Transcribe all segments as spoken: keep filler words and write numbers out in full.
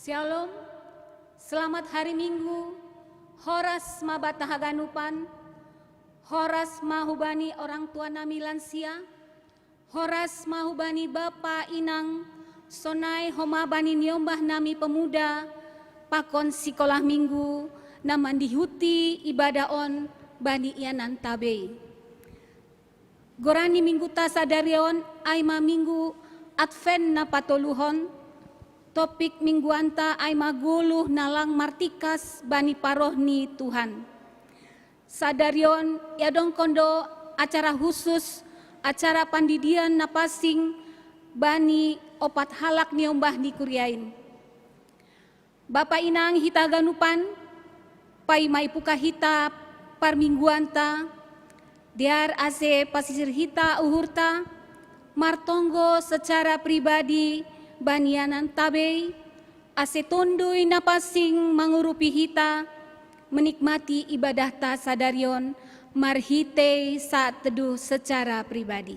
Shalom, selamat hari Minggu. Horas ma banta haganupan. Horas ma hubani orang tua nami lansia. Horas ma hubani bapa inang, sonai homa bani niombah nami pemuda, pakon sikolah Minggu na mandihuti ibadah on bani ianan ta bei. Goran ni Mingguta sadari on ai ma Minggu Advent na patoluhon. Topik mingguanta ai ma goluh na lang martikas bani paroh ni Tuhan. Sadari on iadongkon do acara husus, acara pandidian na pansing bani opat halak niombah ni kuria in. Bapa inang hita haganupan, paima ipuka hita parmingguanta, dear ase pasisir hita uhurta, martonggo secara pribadi bani ianan ta bei, ase Tonduy Napansing mangurupi hita menikmati ibadahta sadari on marhitei saat teduh secara pribadi.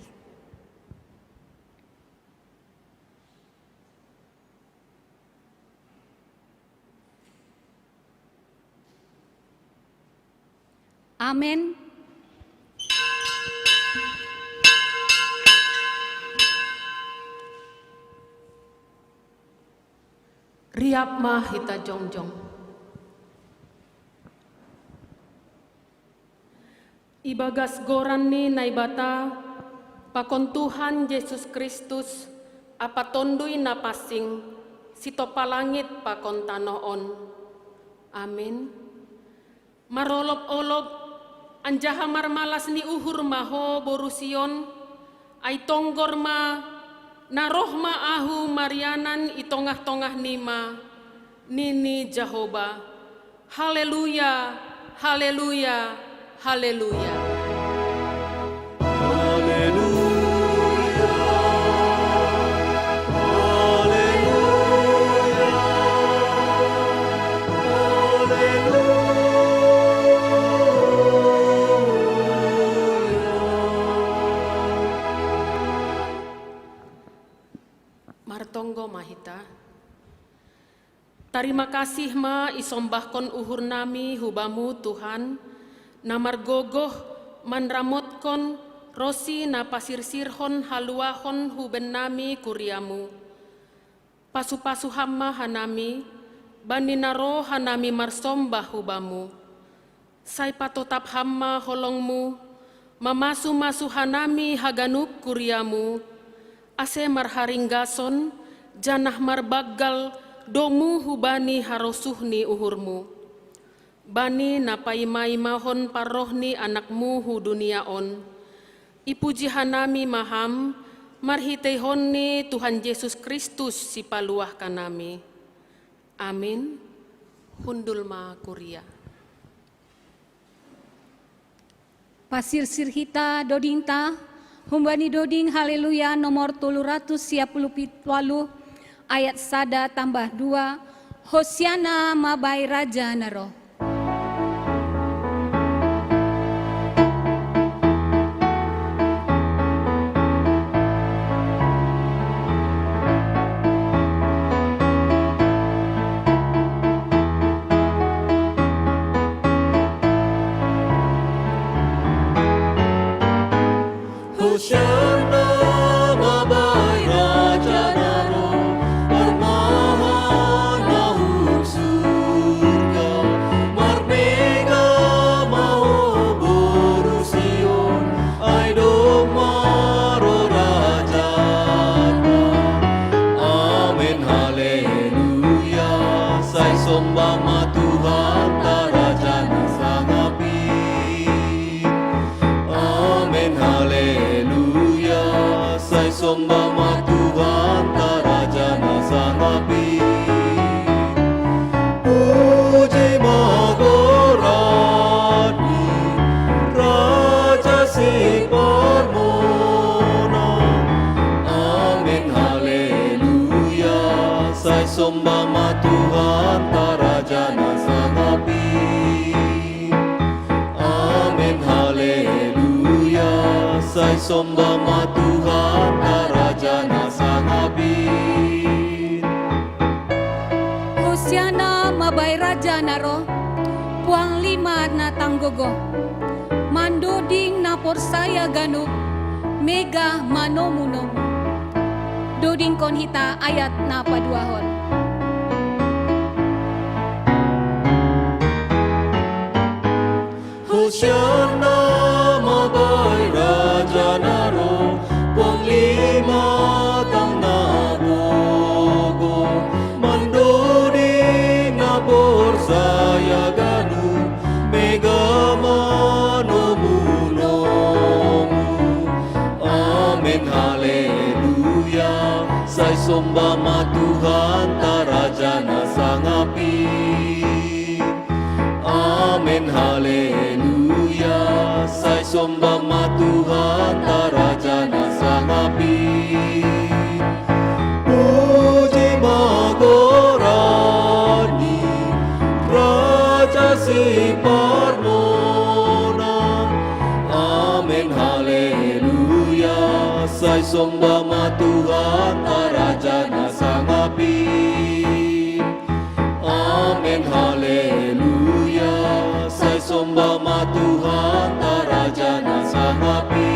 Amen. Riap ma hita jongjong. Ibagas goran ni Naibata, pakon Tuhan Jesus Kristus, ampa Tonduy Napansing, sitompa langit pakon tanoh on. Amin. Marolop-olop anjaha marmalas ni uhur ma ho boru Sion, ai tonggor ma, na roh ma ahu marianan i tongah-tongah nima, nini Jahoba. Haleluya, haleluya, haleluya. Haleluya, haleluya, haleluya. Martonggo ma hita. Tarima kasih ma isombahkon uhur nami hu Bamu, Tuhan, na margogoh manramotkon ronsi na pasirsirhon haluahon hu bennami kuriamu. Pasu-pasu Ham ma hanami, bani na ro hanami marsombah hu Bamu. Sai patotap Ham ma holongmu, mamasu-masu hanami haganup kuriamu, ase marharinggason, janah marbanggal domu hubani harosuh ni uhurmu. Bani na paima-imahon parroh ni anakmu hu dunia on, ipuji hanami ma Ham, marhiteihon ni Tuhan Jesus Kristus sipaluah kanami. Amin. Hundul ma kuria. Pasirsir hita dodingta, humbani doding Haleluya nomor tolu ratus sia puluh pit-, waluh, ayat sada tambah dua, Hosiana mabai Raja na roh. Hosiana mabai Raja na roh, marmahana hu surga, marmega ma ho boru Sion, ai domma roh Rajata. Amen, haleluya, sai somba ma Tuhanta Raja na sangap in. Amen, haleluya, sai somba ma Tuhanta Raja na sangap in. Puji ma goran ni Raja Siparmonan. Amen, haleluya, sai somba ma Tuhanta Raja na sangap in. Amen, haleluya, sai somba ma Tuhanta Raja na sangap in. Raja na roh, puang lima na tanggogo, mandoding na porsaya ganup, mega manomu-nomu. Dodingkon hita ayat na paduahon. Hosianna ma bai Raja na roh, puang lima tang na gogo, mandoding na porsaya ganup, mega manomu-nomu. Amen, haleluya. Sai somba ma Tuhanta Raja na sangap i. Amen, haleluya. Sai somba ma Tuhanta Raja na sangap i. Puji ma goran ni Raja si parmonan. Amen, haleluya. Sai somba ma Tuhanta Raja na sangap i. Amen, haleluya. Sai somba ma Tuhanta Raja na sangap i.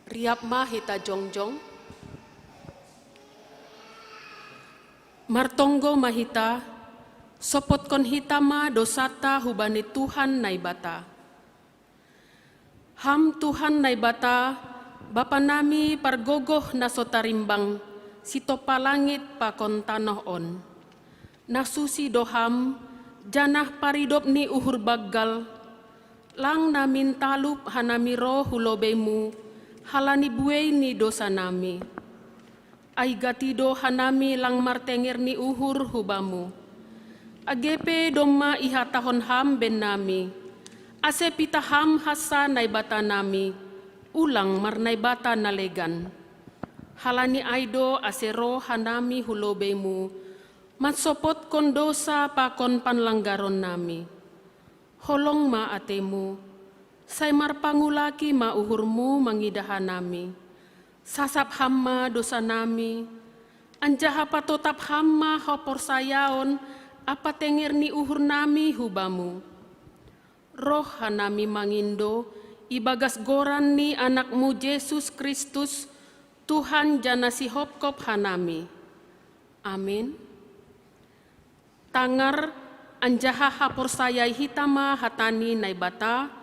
Riap ma hita jongjong. Martonggo ma hita, sopotkon hita ma dosata hubani Tuhan Naibata. Ham Tuhan Naibata, Bapa nami pargogoh na so tarimbang, sitompa langit pakon tanoh on. Na susi do Ham, janah paridop ni uhur banggal, lang namin talup hanami ro hu lobei-Mu, halani buei ni dosa nami. Ai gati do hanami lang martenger ni uhur hu Bamu. Age pe domma ihatahon Ham bennami, ase pitah Ham hansa Naibata nami, ulang marnaibata na legan. Halani ai do ase roh hanami hu lobei-Mu, mansopotkon dosa pakon panlanggaron nami. Holong ma atei-Mu, sai marpangulaki ma uhur-Mu mangidah hanami. Sasap Ham ma dosa nami, anjaha patotap Ham ma haporsayaon ampa tenger ni uhur nami hu Bamu. Roh hanami mangindo ibagas goran ni Anak-Mu Jesus Kristus, Tuhan janah Sihopkop hanami. Amin. Tangar anjaha haporsayai hita ma hata ni Naibata,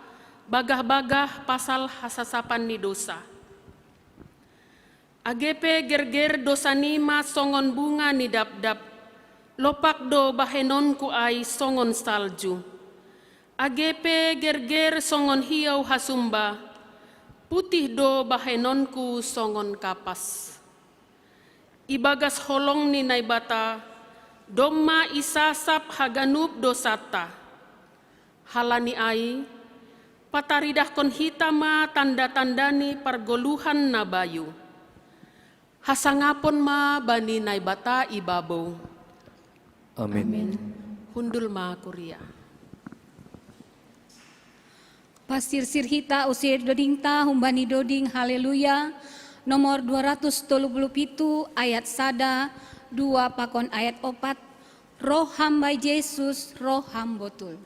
bagah-bagah pasal hasasapan ni dosa. Age pe gerger dosa nima songon bunga ni dapdap, lopak do bahenonku ai songon salju. Age pe gerger songon hiou hasumba, putih do bahenonku songon kapas. Ibagas holong ni Naibata, domma isasap haganup dosanta. Halani ai, pataridahkon hita ma tanda-tanda ni pargoluhan na bayu. Hasangapon ma bani Naibata ibabou. Amin. Amin. Hundul ma kuria. Pasirsir hita use dodingta humbani doding Haleluya, nomor dua ratus tolu puluh pitu, ayat sada, dua pakon ayat opat. Roh Ham bai Jesus, Roh Ham botul.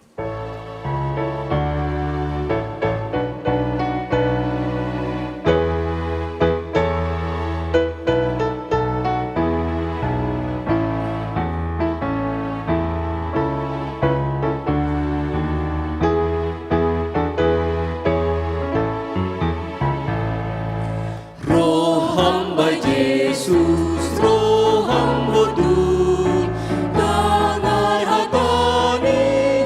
Roh Ham bai Jesus, Roh Ham botul, dangar hata ni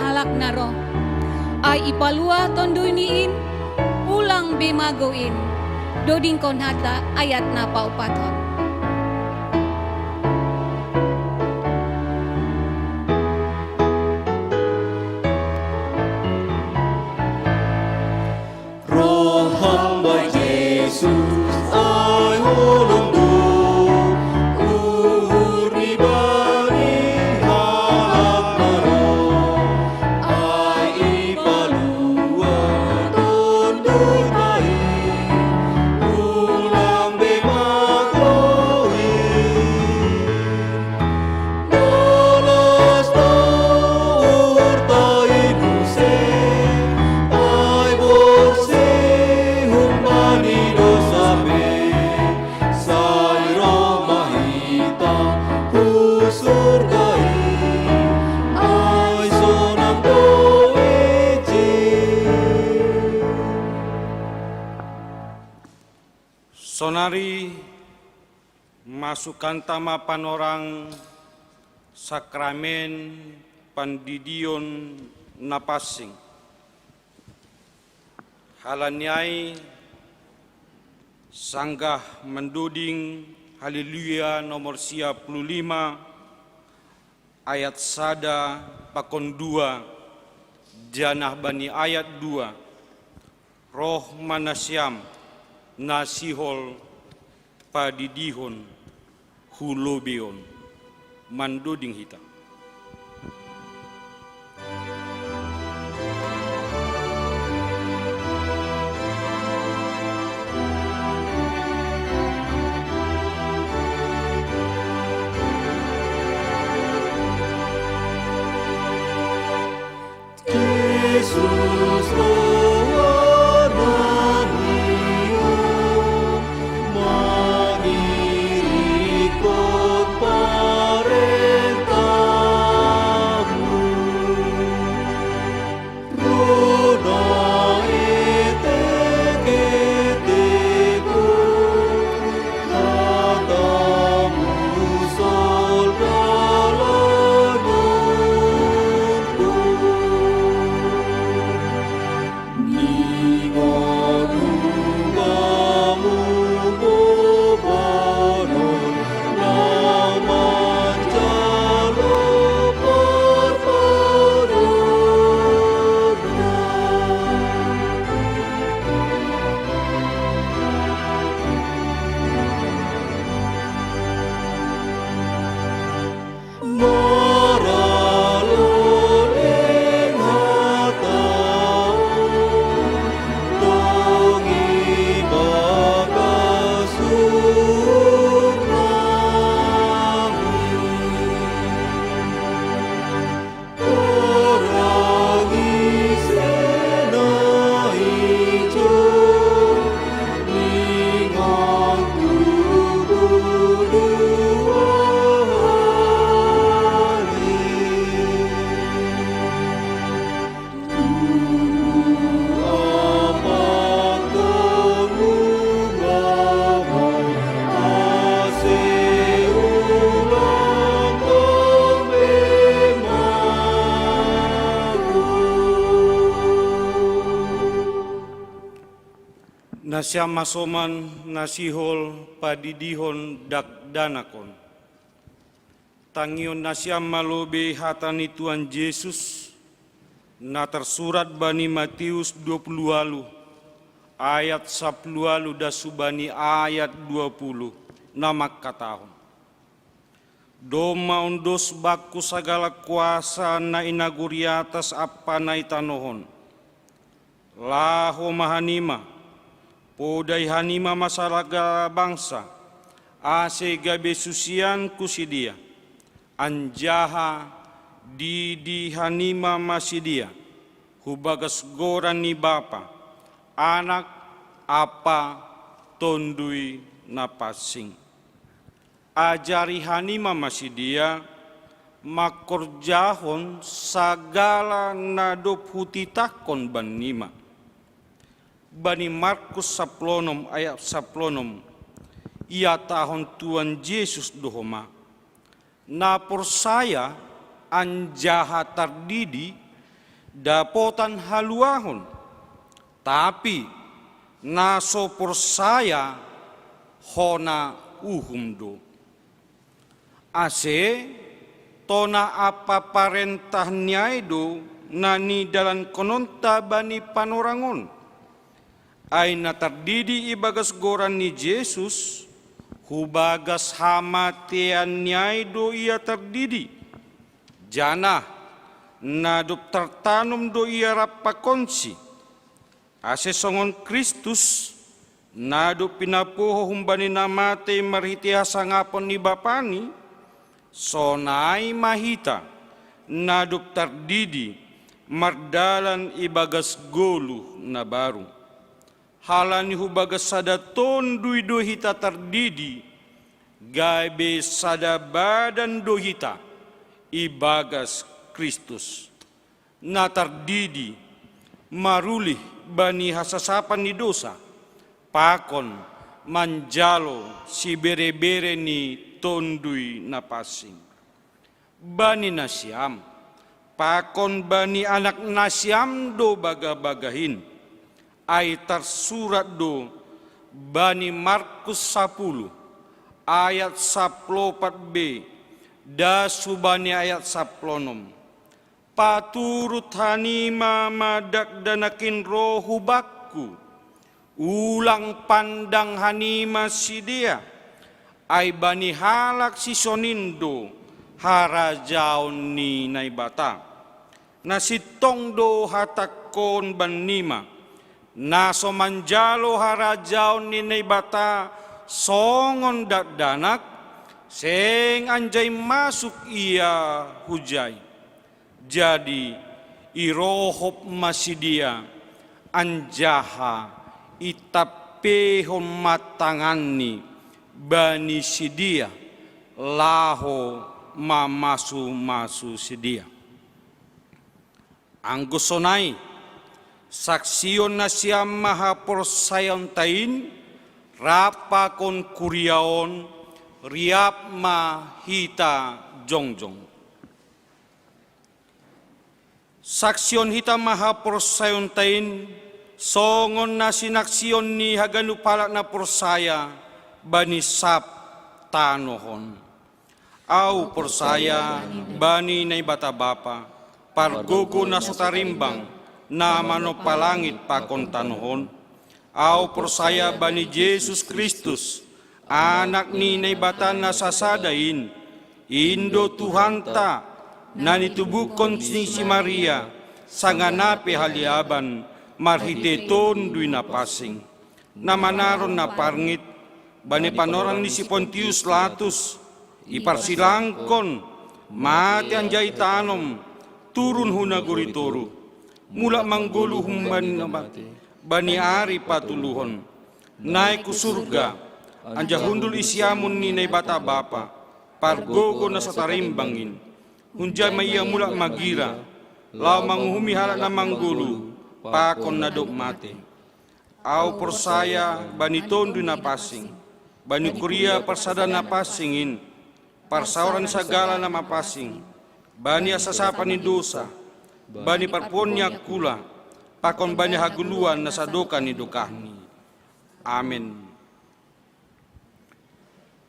Alak na roh. Ai ipalua tonduyni in, ulang be magou in. Dodingkon hata ayat na paopathon. Roh Ham bai Jesus, ai holong do, uhur ni bani halak na roh, ai ipalua tonduyta i, ulang be magou i. Lolos do uhurta i muse, ai borsih humbani dosa pe, sai roh ma hita hu surga i, ai sonang do ijin. Sonari masukanta ma panorang sakramen pandidion na pansing. Halani ai sanggah mandoding Haleluya nomor sia puluh lima, ayat sada pakon dua, janah bani ayat dua, roh ma nasiam na sihol padidihon hu lobei on. Mandoding hita. Jesus Tuhan nami, mangirikot parentamu. Roh na etek-etek on, hatamu sol dalanonku. Ningot ugamu bobanon na manjalo parpadanan. Maraloleng hatamu, tong ibagas uhur nami. Orang ise na ijo, ingot tubuh dua hali. Tubuh apatkon ugamu, ase ulang tong be magou. Nasiam hasoman na sihol padidihon dakdanak on. Tangihon nasiam ma lobei hata ni Tuhan Jesus, na tarsurat bani Matius dua puluh ualuh, ayat sapuluh ualuh das hubani ayat dua puluh, na mangkatahon: Domma ondos bakku sagala kuasa na i nagori atas ampa na i tanoh on. Laho ma hanima, podai hanima ma sagala bangsa, ase gabe susianku sidea, anjaha didi hanima ma sidea, hu bagas goran ni Bapa, Anak, ampa Tonduy Napansing. Ajari hanima ma sidea mangkorjahon sagala na dob hutitahkon bannima. Bani Markus saplonom ayat saplonom, ihatahon Tuhan Jesus do homa: Na porsaya anjaha tardidi, dapotan haluahon, tapi na so porsaya hona uhum do. Ase tona ampa parentah ni ai do na nidalankononta bani panorang on. Ai na tardidi ibagas goran ni Jesus, hubagas hamatean ni ai do ia tardidi, janah na dob tartanom do ia rap pakonsi, ase songon Kristus, na dob pinapuho humbani na matei marhitei hasangapon ni Bapani, sonai ma hita, na dob tardidi, mardalan ibagas goluh na baru. Halani hubagas sada tondui do hita tardidi, gabe sada badan do hita ibagas Kristus. Na tardidi, marulih bani hasasapan ni dosa, pakon manjalo siberebere ni Tondui Na Pansing. Bani nasiam, pakon bani anak nasiam do bagabagain, ai tarsurat do bani Markus sapuluh, ayat saplopat be, das hubani ayat saplonom. Paturut hanima ma dakdanak in ro hubakku, ulang pandang hanima sidea, ai bani halak sisonindo harajaon ni Naibata. Na sintong do hatangkon bannima, na so manjalo harajaon ni Naibata songon dakdanak, seng anjai masuk ia hujai. Jadi irohop ma sidea, anjaha itampehon ma tanganni bani sidea, laho mamasumasu sidea. Anggo sonai, saksihon nasiam ma haporsayaonta in, rap pakon kuria on, riap ma hita jongjong. Saksihon hita ma haporsayaonta in, songon na sinaksihon ni haganup halak na porsaya bani sab tanoh on. Ahu porsaya bani Naibata Bapa, pargogo na so tarimbang, na manompa langit pakon tanoh on. Ahu porsaya bani Jesus Kristus, Anak ni Naibata na sasada in, in do Tuhanta, na nitubuhkon ni si Maria, sanganape haliaban, marhitei Tondui Na Pansing, na manaron na parngit, bani panorang ni si Pontius Latus, iparsilangkon, mate anjaha itanom, turun hu nagori toruh, mulak manggoluh humbani na mate, bani ari patuluhon. Naek hu surga, anjaha hundul i siamun ni Naibata Bapa, pargogo na so tarimbang in. Hunjai ma ia mulak magira, laho manguhumi halak na manggoluh, pakon na dob mate. Ahu porsaya bani Tondui Na Pansing, bani kuria parsada na pansing in, parsaoran ni sagala na mapansing, bani hasasapan ni dosa, bani parpuhoon ni angkula, pakon bani hagoluan na sadokah ni dokahni. Amen.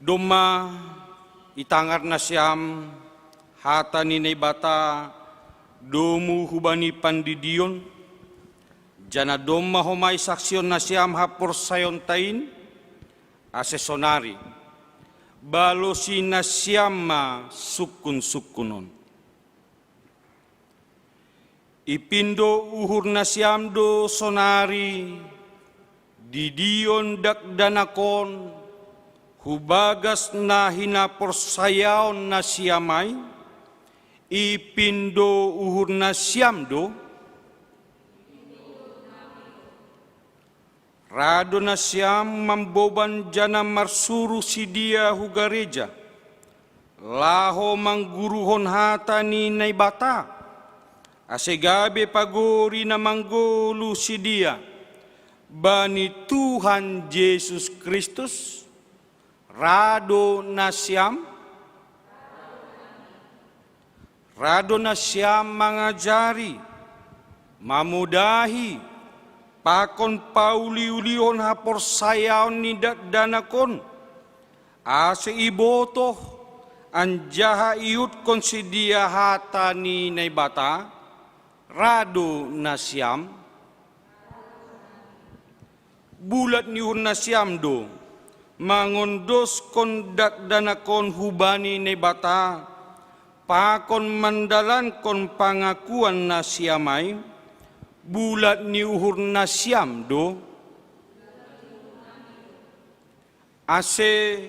Domma itangar nasiam hata ni Naibata domu hubani pandidion, janah domma homa isaksihon nasiam haporsayaonta in, ase sonari balosi nasiam ma sungkunsungkun on. Ipindo uhur nasiam do sonari didion dakdanak on hubagas na hinaporsayaon nasiam ai, ipindo uhur nasiam do. Ra do nasiam mamboban janah marsuru sidea hu gareja, laho mangguruhon hata ni Naibata, ase gabe pagori na manggoluh sidea bani Tuhan Jesus Kristus? Ra do nasiam? Ra do nasiam mangajari, Mamudahi pakon pauliulihon haporsayaon ni dakdanak on, ase ibotoh anjaha iihutkon sidea hata ni Naibata, ra do nasiam? Bulat ni uhur nasiam do mangondoskon dakdanak on hubani Naibata, pakon mandalankon pangakuan nasiam ai? Bulat ni uhur nasiam do. Ase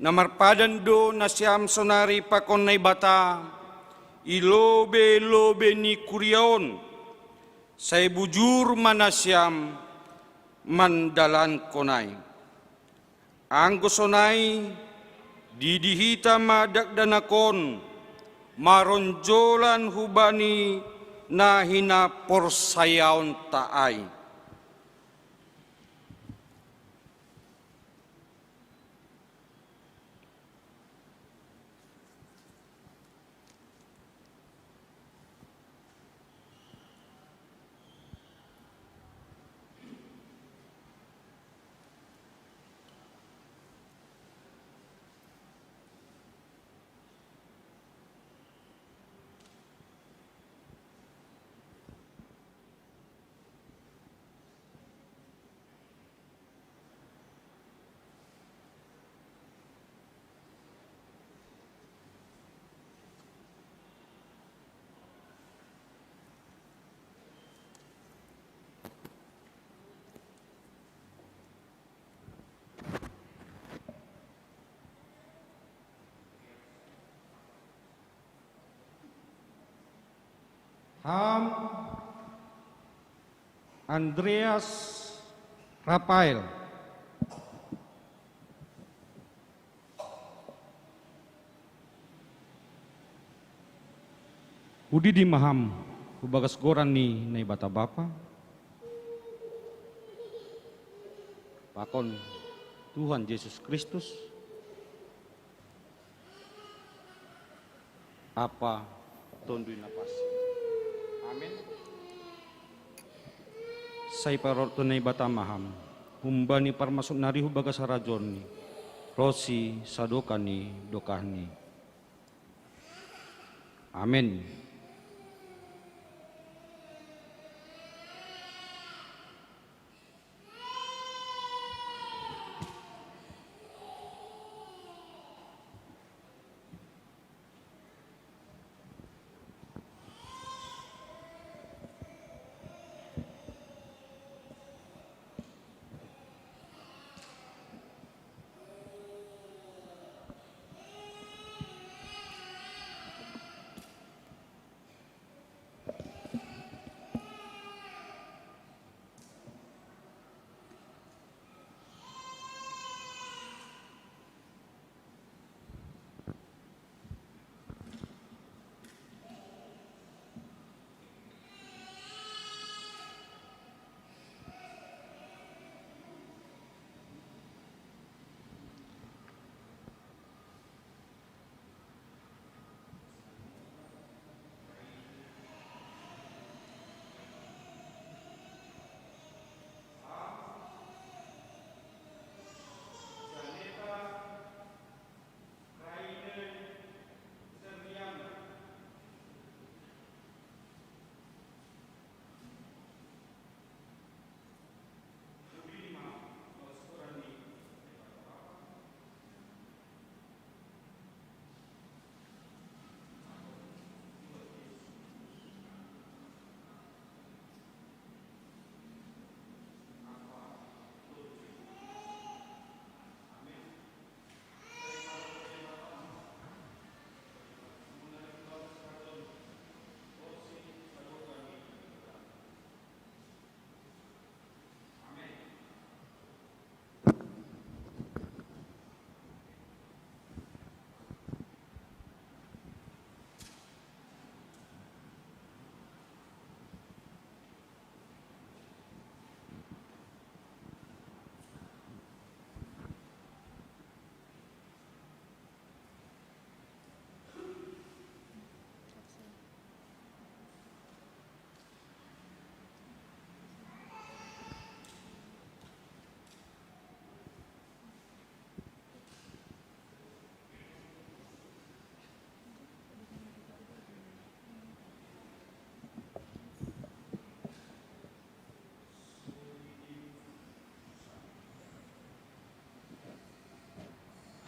na marpadan do nasiam sonari pakon Naibata i lobei-lobei ni kuria on, sai bujur ma nasiam mandalankon ai. Anggo sonai, didi hita ma dakdanak on maronjolan hubani na hinaporsayaonta ai. Ham Andreas Rafael. Hudidi ma ham hu bagas goran ni Naibata Bapa, pakon Tuhan Jesus Kristus, ampa Tonduy Napansing. Amen. Sai parorot Naibata ma ham humbani parmasuk nari hu bagas harajaonNi, ronsi sadokah ni dokahni. Amen.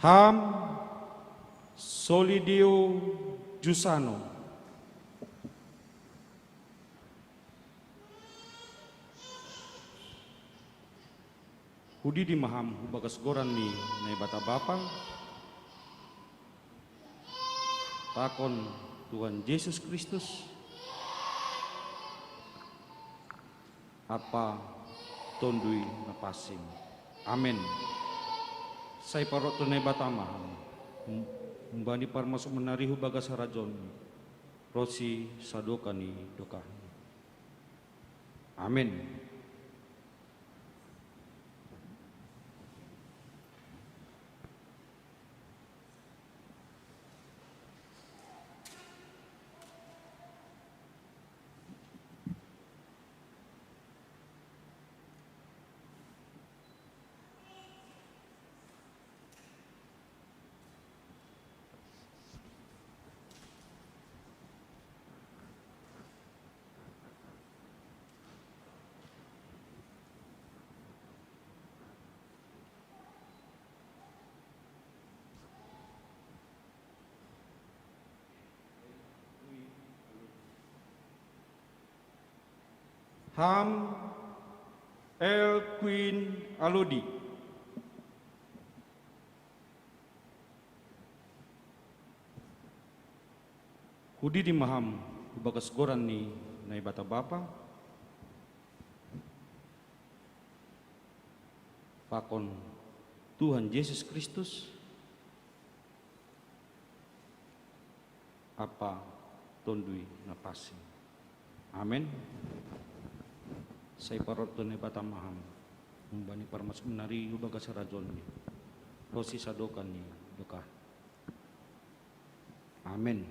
Ham soli Deo jusano. Hudidi ma ham hu bagas goran ni Naibata Bapa, pakon Tuhan Jesus Kristus, ampa Tonduy Napansing. Amen. Sai parrohton Naibata ma ham, hum-, humbani parmasuk manarihu bagas harajaon, ronsi sadokah ni dokahni. Amen. Ham L Queen Alodi. Hudidi ma ham hu bagas goran ni Naibata Bapa, pakon Tuhan Jesus Kristus, ampa Tonduy Napansing. Amen. Sai parrohton Naibata ma ham, humbani parmasuk manarihu bagas harajaonni, ronsi sadokah ni dokahni. Amen.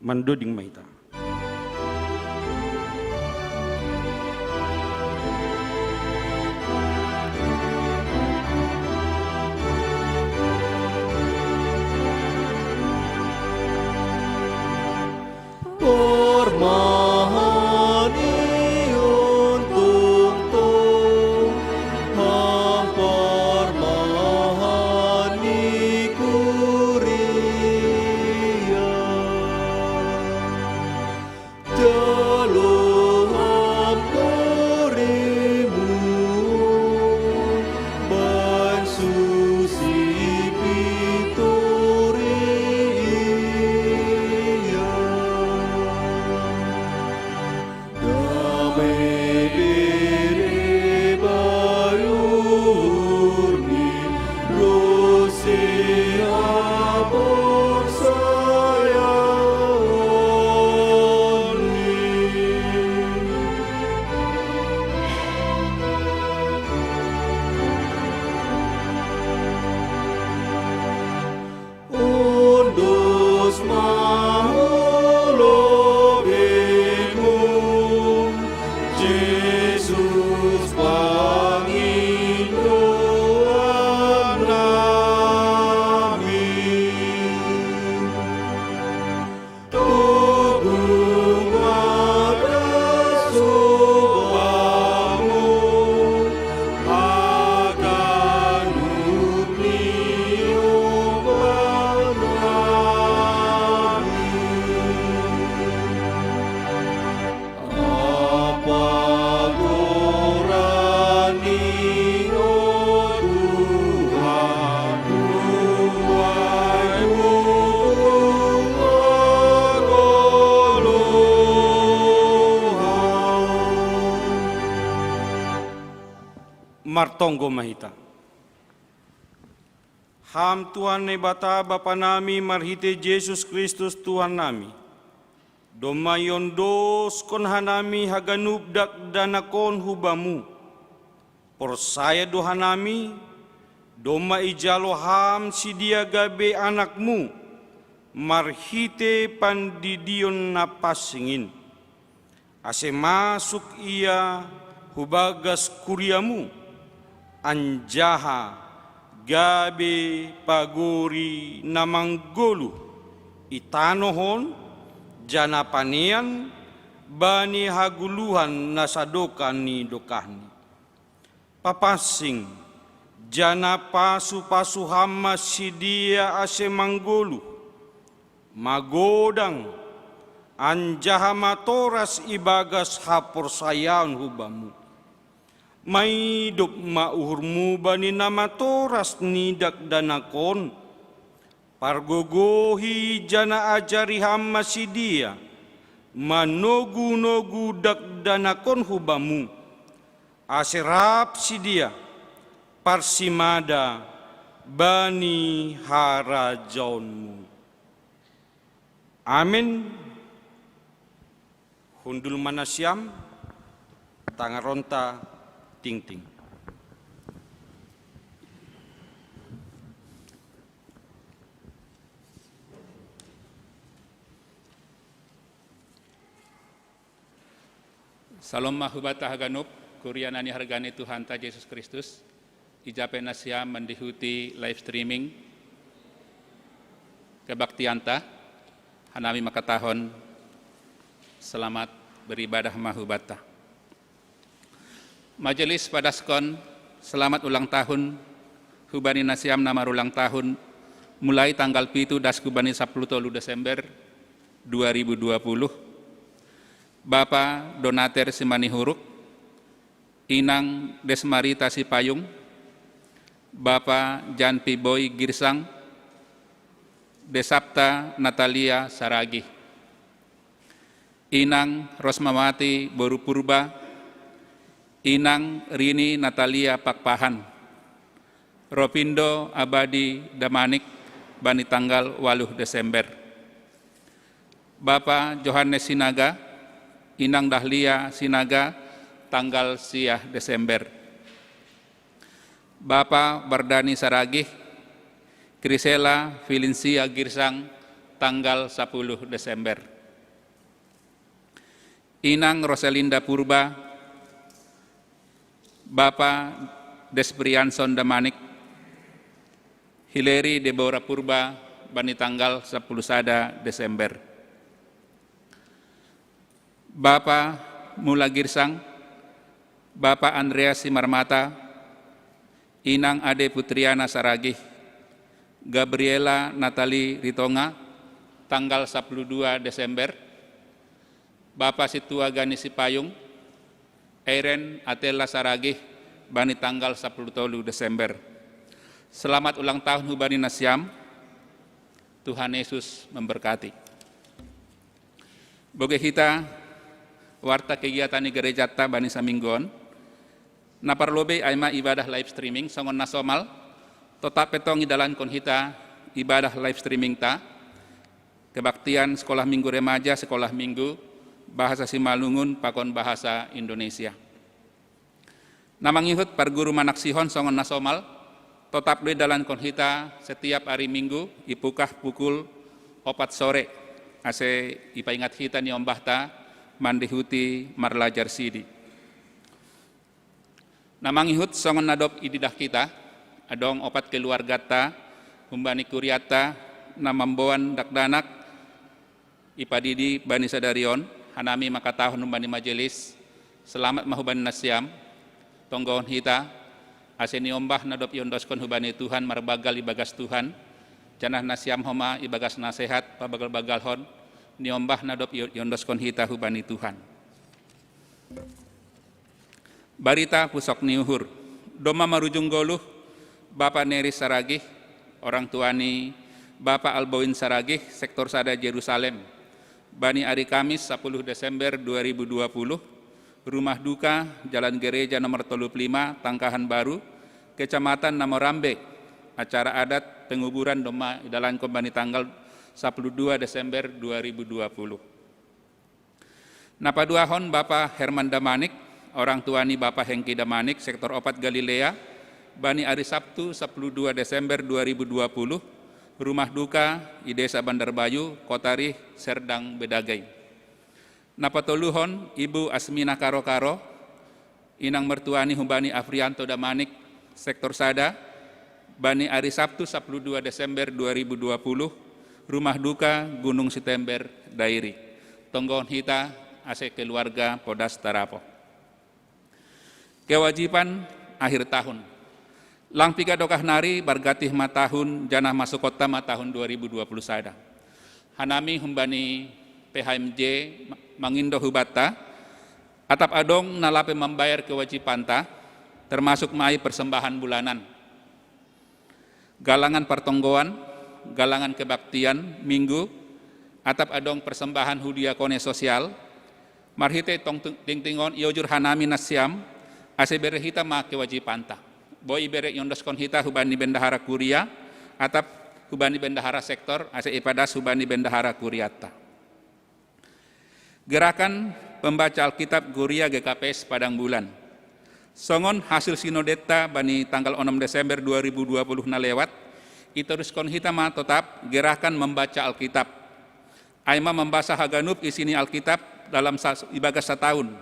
Mandoding ma hita. Parmahan i on tongtong, ham parmahan ni kuria. Jalo ham dirimu, bahen susi pintor ia. Dame bere bai uhurni, ronsi haporsayaonni. Ondos ma lobeimu, Jesus pangindoan nami. Togu ma das upahmu, haganup ni ombal nami. Ampa goran ni, o Tuhan, humbani huhut hagolongan. Martonggo ma hita. Ham Tuhan Naibata Bapa nami, marhitei Jesus Kristus Tuhan nami, domma iondoskon hanami haganup dakdanak on hu Bamu. Porsaya do hanami, domma ijalo Ham sidia gabe anakMu, marhitei pandidion na pansing in. Ase masuk ia hu bagas kuriamu, anjaha gabe pagori na manggoluh i tanoh on, janah panean bani hagoluhan na sadokah ni dokahni. Papansing, janah pasu-pasu Ham ma sidea ase manggoluh, magodang, anjaha matoras ibagas haporsayaon hu Bamu. Maidop ma uhurMu bani na matoras ni dakdanak on, pargogohi janah ajari Ham ma sidea manogu-nogu dakdanak on hu Bamu, ase rap sidea parsimada bani harajaonMu. Amen. Hundul ma nasiam, tangaronta tingting. Salom ma hubata haganup, kuria na niharga ni Tuhanta Jesus Kristus, ija pe nasiam mandihuti live streaming kebaktianta, hanami mangkatahon selamat beribadah ma hubata. Majelis padaskon selamat ulang tahun hubani nasiam na marulang tahun, mulai tanggal pitu das hubani sapuluh tolu Desember dua ribu dua puluh. Bapa Donater Simanihuruk, Inang Desmarita Sipayung, Bapa Jan Piboi Girsang, Desapta Natalia Saragih, Inang Rosmawati Boru Purba, Inang Rini Natalia Pakpahan, Ropindo Abadi Damanik bani tanggal waluh Desember. Bapa Johannes Sinaga, Inang Dahlia Sinaga, tanggal siah Desember. Bapa Bardani Saragih, Krisela Filinsia Girsang, tanggal sapuluh Desember. Inang Roselinda Purba, Bapa Desprianson Damanik, Hileri Deborah Purba, bani tanggal sapuluh sada Desember. Bapa Mula Girsang, Bapa Andreas Simarmata, Inang Ade Putriana Saragih, Gabriela Natali Ritonga, tanggal sapuluh dua Desember. Bapa Situa Gani Sipayung, Eiren Atela Saragih, bani tanggal sapuluh tolu Desember. Selamat ulang tahun hubani nasiam. Tuhan Yesus memberkati. Bogei hita warta kegiatan ni gerejanta bani saminggu on, na parlobei ai ma ibadah live streaming songon na somal, totap pe tong idalankon hita ibadah live streamingta, kebaktian sekolah minggu remaja, sekolah minggu bahasa Simalungun pakon bahasa Indonesia. Na mangihut parguru manaksihon songon na somal, totap do idalankon hita setiap ari Minggu, ipukah pukul opat sore, ase ipaingat hita niombahta mandihuti marlajar sidi. Na mangihut songon na dob ididah hita, adong opat keluarganta humbani kurianta na mamboan dakdanak ipadidi bani sadari on, hanami mangkatahon humbani majelis, selamat ma hubani nasiam, tonggohon hita, ase niombah na dob iondoskon hubani Tuhan marbanggal ibagas Tuhan, janah nasiam homa ibagas nasehat pabanggal-banggalhon niombah na dob iondoskon hita hubani Tuhan. Barita pusok ni uhur. Domma marujung goluh, Bapa Neris Saragih, orang tua ni Bapa Alboin Saragih, sektor sada Jerusalem, bani ari Kamis sapuluh Desember dua ribu dua puluh, rumah duka Jalan Gereja nomor tolu puluh lima, Tangkahan Baru, Kecamatan Namorambe. Acara adat penguburan domma idalankon bani tanggal sapuluh dua Desember dua ribu dua puluh. Na paduahon Bapa Herman Damanik, orang tua ni Bapa Hengki Damanik, sektor opat Galilea, bani ari Sabtu sapuluh dua Desember dua ribu dua puluh, rumah duka i Desa Bandar Bayu, Kotarih, Serdang, Bedagai. Napatoluhon Ibu Asmina Karo-Karo, inang mertuani humbani Afrianto Damanik, sektor sada, bani ari Sabtu sapuluh dua Desember dua ribu dua puluh, rumah duka Gunung Sitember, Dairi. Tonggohon hita ase keluarga podas tarapo. Kewajiban akhir tahun. Lang piga dokah nari bargatih ma tahun, janah masukotta ma tahun dua ribu dua puluh sada. Hanami humbani P H M J mangindo hubanta, atap adong na lape mambayar kewajibanta, termasuk ma ai persembahan bulanan, galangan partonggoan, galangan kebaktian minggu, atap adong persembahan hu diakone sosial, marhite tong tingtingon iojur hanami nasiam, ase bere hita ma kewajibanta. Boi bere iondoskon hita hubani bendahara kuria, atap hubani bendahara sektor, ase ipadas hubani bendahara kuriatta. Gerakan pembaca Alkitab Kuria G K P S Padang Bulan. Songon hasil sinodetta bani tanggal onom Desember dua ribu dua puluh na lewat, iteruskon hita ma totap gerakan membaca Alkitab. Ai ma mambasa haganup isi ni Alkitab dalam sa-, ibagas sataun.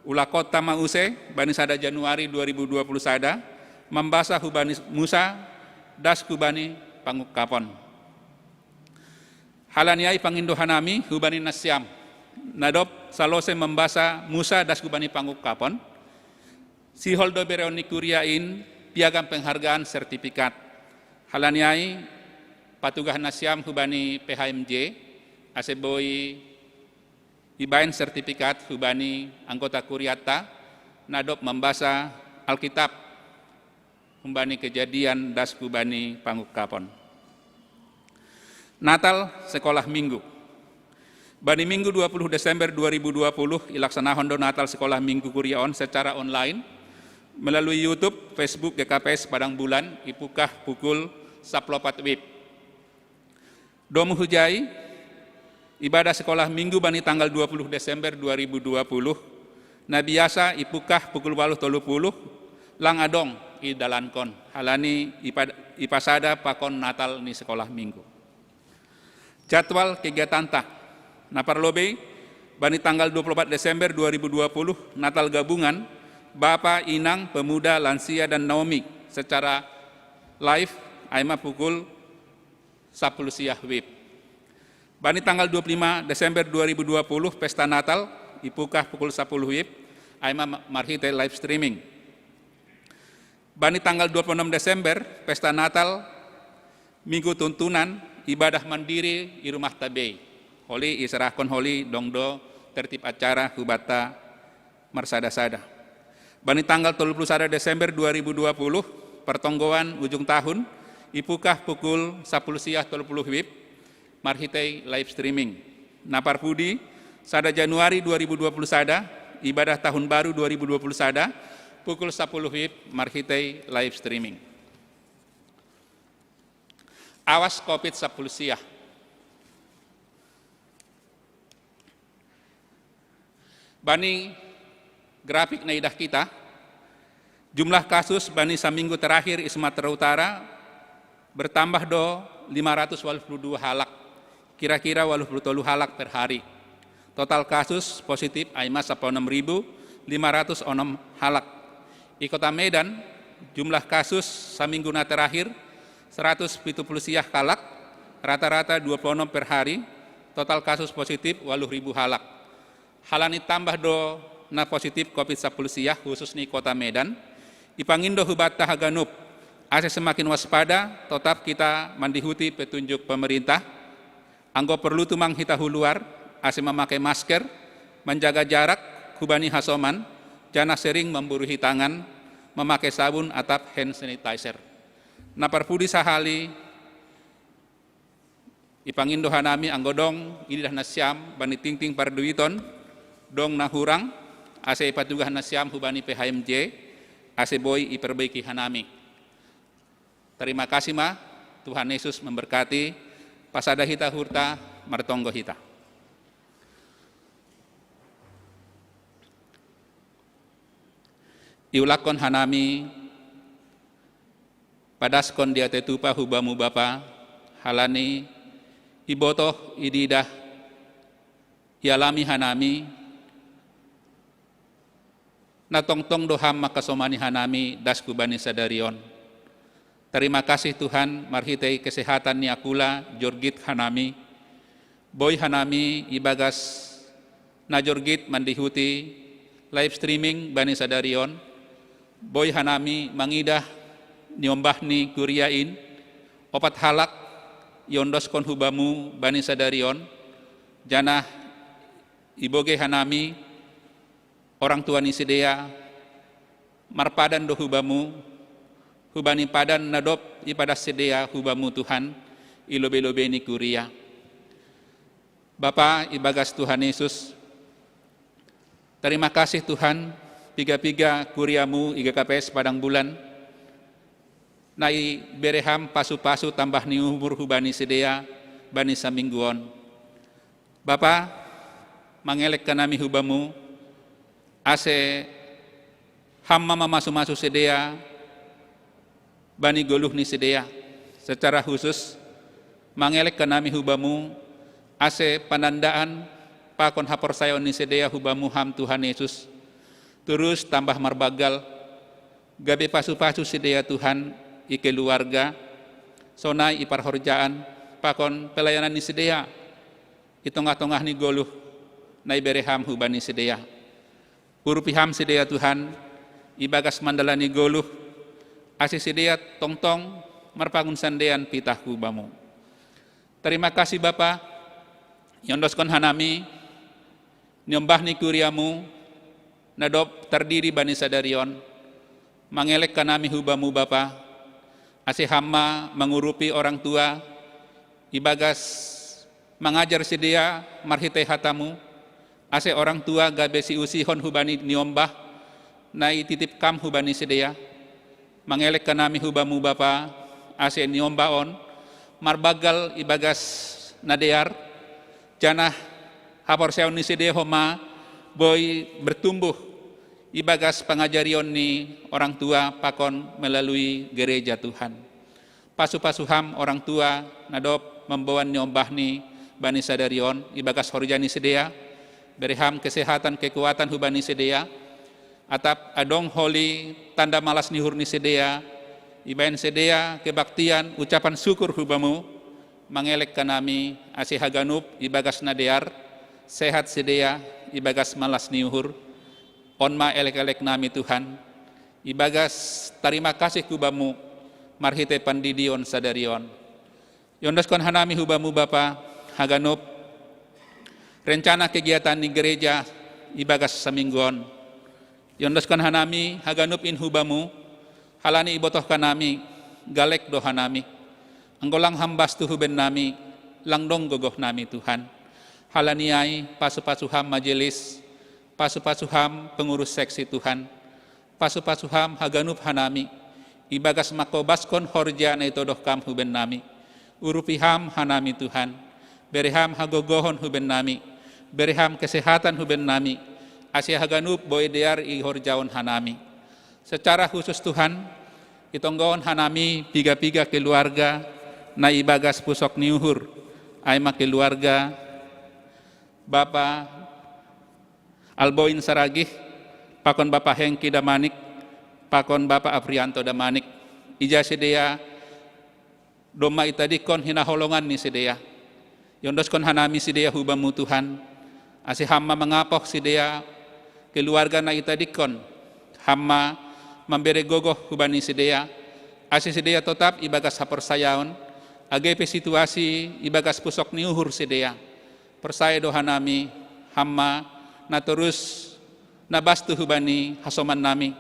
Ulakonta ma use bani sada Januari dua ribu dua puluh sada, mambasa hubani Musa, das hubani pangungkapon. Halani ai pangindo hanami hubani nasiam, na dob salose mambasa Musa das hubani pangungkapon, sihol do bereon ni kuria in piagam penghargaan sertifikat. Halani ai patugah nasiam hubani P H M J, ase boi ibaen sertifikat hubani anggota kuriatta, na dob mambasa Alkitab, humbani Kejadian das hubani pangungkapon. Natal sekolah minggu. Bani minggu dua puluh Desember dua ribu dua puluh, ilaksanahon do Natal sekolah minggu kuria on secara online, melalui YouTube, Facebook G K P S Padang Bulan, ipukah pukul saplopat wib. Domu hujai, ibadah sekolah minggu bani tanggal dua puluh Desember dua ribu dua puluh, na biasa ipukah pukul waluh tolu puluh, lang adong idalankon, halani ipa-, ipasada pakon Natal ni sekolah minggu. Jadwal kegiatanta. Na parlobei, bani tanggal dua puluh opat Desember dua ribu dua puluh, Natal gabungan, Bapa, Inang, Pemuda, Lansia, dan Naomi, secara live, ai ma pukul sapuluh siah wib. Bani tanggal dua puluh lima Desember dua ribu dua puluh, pesta Natal, ipukah pukul sapuluh wib, ai ma marhite live streaming. Bani tanggal dua puluh onom Desember, pesta Natal, minggu tuntunan, ibadah mandiri i rumahta bei. Holi iserahkon holi dong do tertib acara hubanta marsada-sada. Bani tanggal tolu puluh sada Desember dua ribu dua puluh, partonggoan ujung tahun, ipukah pukul sapuluh siah tolu puluh wib, marhitei live streaming. Na parpudi, sada Januari dua ribu dua puluh sada, ibadah tahun baru dua ribu dua puluh sada, pukul sapuluh wib, marhitei live streaming. Awas covid sapuluh siah. Bani grafik na idah kita, jumlah kasus bani saminggu terakhir i Sumatera Utara bertambah do lima ratus waluh puluh dua halak, kira-kira waluh puluh tolu halak per hari. Total kasus positif ai ma sapuluh enam ribu lima ratus onom halak. I Kota Medan, jumlah kasus saminggu na terakhir seratus pitu puluh siah halak, rata-rata dua puluh onom per hari, total kasus positif waluh ribu halak. Halani tambah do na positif covid sapuluh siah, khusus ni Kota Medan, ipangindo hubanta haganup, ase semakin waspada, totap kita mandihuti petunjuk pemerintah, anggo perlu tumang hita huluar, ase mamake masker, manjaga jarak hubani hasoman, janah sering mamburuhi tangan, mamake sabun atap hand sanitizer. Na parpudi sahali, ipangindo hanami anggo dong ididah nasiam bani tingting parduiton, dong na hurang, ase ipatugah nasiam hubani P H M J, ase boi iperbaiki hanami. Terima kasih ma, Tuhan Yesus memberkati, pasada hita hurta, martonggo hita. Iulakkon hanami, padaskon diatei tupa hu Bamu Bapa, halani ibotoh ididah ialami hanami, na tongtong do Ham makasomani hanami das hubani sadari on. Tarima kasih Tuhan, marhitei kesehatan ni Akula jorgit hanami, boi hanami ibagas na jorgit mandihuti live streaming bani sadari on, boi hanami mangidah niombah ni kuria in, opat halak iondoskon hubamu bani sadari on, janah ibogei hanami orang tua ni sidea marpadan do hubamu, hubani padan na dob ipadas sidea hubamu Tuhan, i lobei-lobei ni kuria. Bapa ibagas Tuhan Yesus, tarima kasih Tuhan, piga-piga kuriamu i G K P S Padang Bulan, na ibere Ham pasu-pasu tambah ni umur hubani sidea bani saminggu on. Bapa, mangelek hanami hubamu, ase Ham ma mamasu-masu sidea bani goluh ni sidea. Secara khusus, mangelek hanami hubamu, ase panandaan pakon haporsayaon ni sidea hubamu Ham Tuhan Yesus, turus tambah marbagal, gabe pasu-pasu sidea Tuhan i keluarga, sonai i parhorjaan, pakon pelayanan ni sidea i tongah-tongah ni goluh na ibere Ham hubani sidea. Urupi Ham sidea Tuhan, ibagas mandalani goluh, ase sidea tongtong marpangunsandean pitah hubamu. Tarima kasih Bapa, iondoskon hanami niombah ni kuriamu na dob tardidi bani sadari on. Mangelek hanami hubamu Bapa, ase Ham ma mangurupi orang tua ibagas mangajar sidea marhitei hatamu, ase orang tua gabe siusihon hubani niombah na ititip Kam hubani sidea. Mangelek hanami hubamu Bapa, ase niombah on marbagal ibagas na dear, janah haporsayaon ni sidea homa boi bertumbuh ibagas pangajarion ni orang tua pakon melalui gereja Tuhan. Pasu-pasu Ham orang tua na dob mamboan niombahni bani sadari on ibagas horja ni sidea, bere Ham kesehatan kekuatan hubani sidea, atap adong holi tanda malas ni uhur ni sidea, ibaen sidea kebaktian ucapan syukur hubamu, mangelek hanami ase haganup ibagas na dear, sehat sidea ibagas malas ni uhur. On ma elek-elek nami Tuhan, ibagas tarima kasih hubamu marhitei pandidion sadari on. Iondoskon hanami hubamu Bapa, haganup rencana kegiatan ni gereja ibagas saminggu on. Iondoskon hanami haganup in hubamu, halani ibotoh hanami, galek do hanami. Anggo lang Ham bastu huben nami, lang dong gogoh nami Tuhan. Halani ai pasu-pasu Ham majelis, pasu-pasu Ham pengurus seksi Tuhan. Pasu-pasu Ham haganup hanami, ibagas mangkobaskon horja na itodoh Kam huben nami. Urupi Ham hanami Tuhan, bere Ham hagogohon huben nami, bere Ham kesehatan huben nami, ase haganup boi dear ihorjahon hanami. Secara khusus Tuhan, itonggohon hanami piga-piga keluarga na ibagas pusok ni uhur, ai ma keluarga Bapa Alboin Saragih, pakon Bapa Hengki Damanik, pakon Bapa Afrianto Damanik. Ija sidea domma itadingkon hinaholongan ni sidea. Iondoskon hanami sidea hubamu Tuhan, ase Ham ma mangapoh sidea keluarga na itadingkon, Ham ma mambere gogoh hubani sidea, ase sidea totap ibagas haporsayaon, age pe situasi ibagas pusok ni uhur sidea. Porsaya do hanami Ham ma na torus na bastu hubani hasoman nami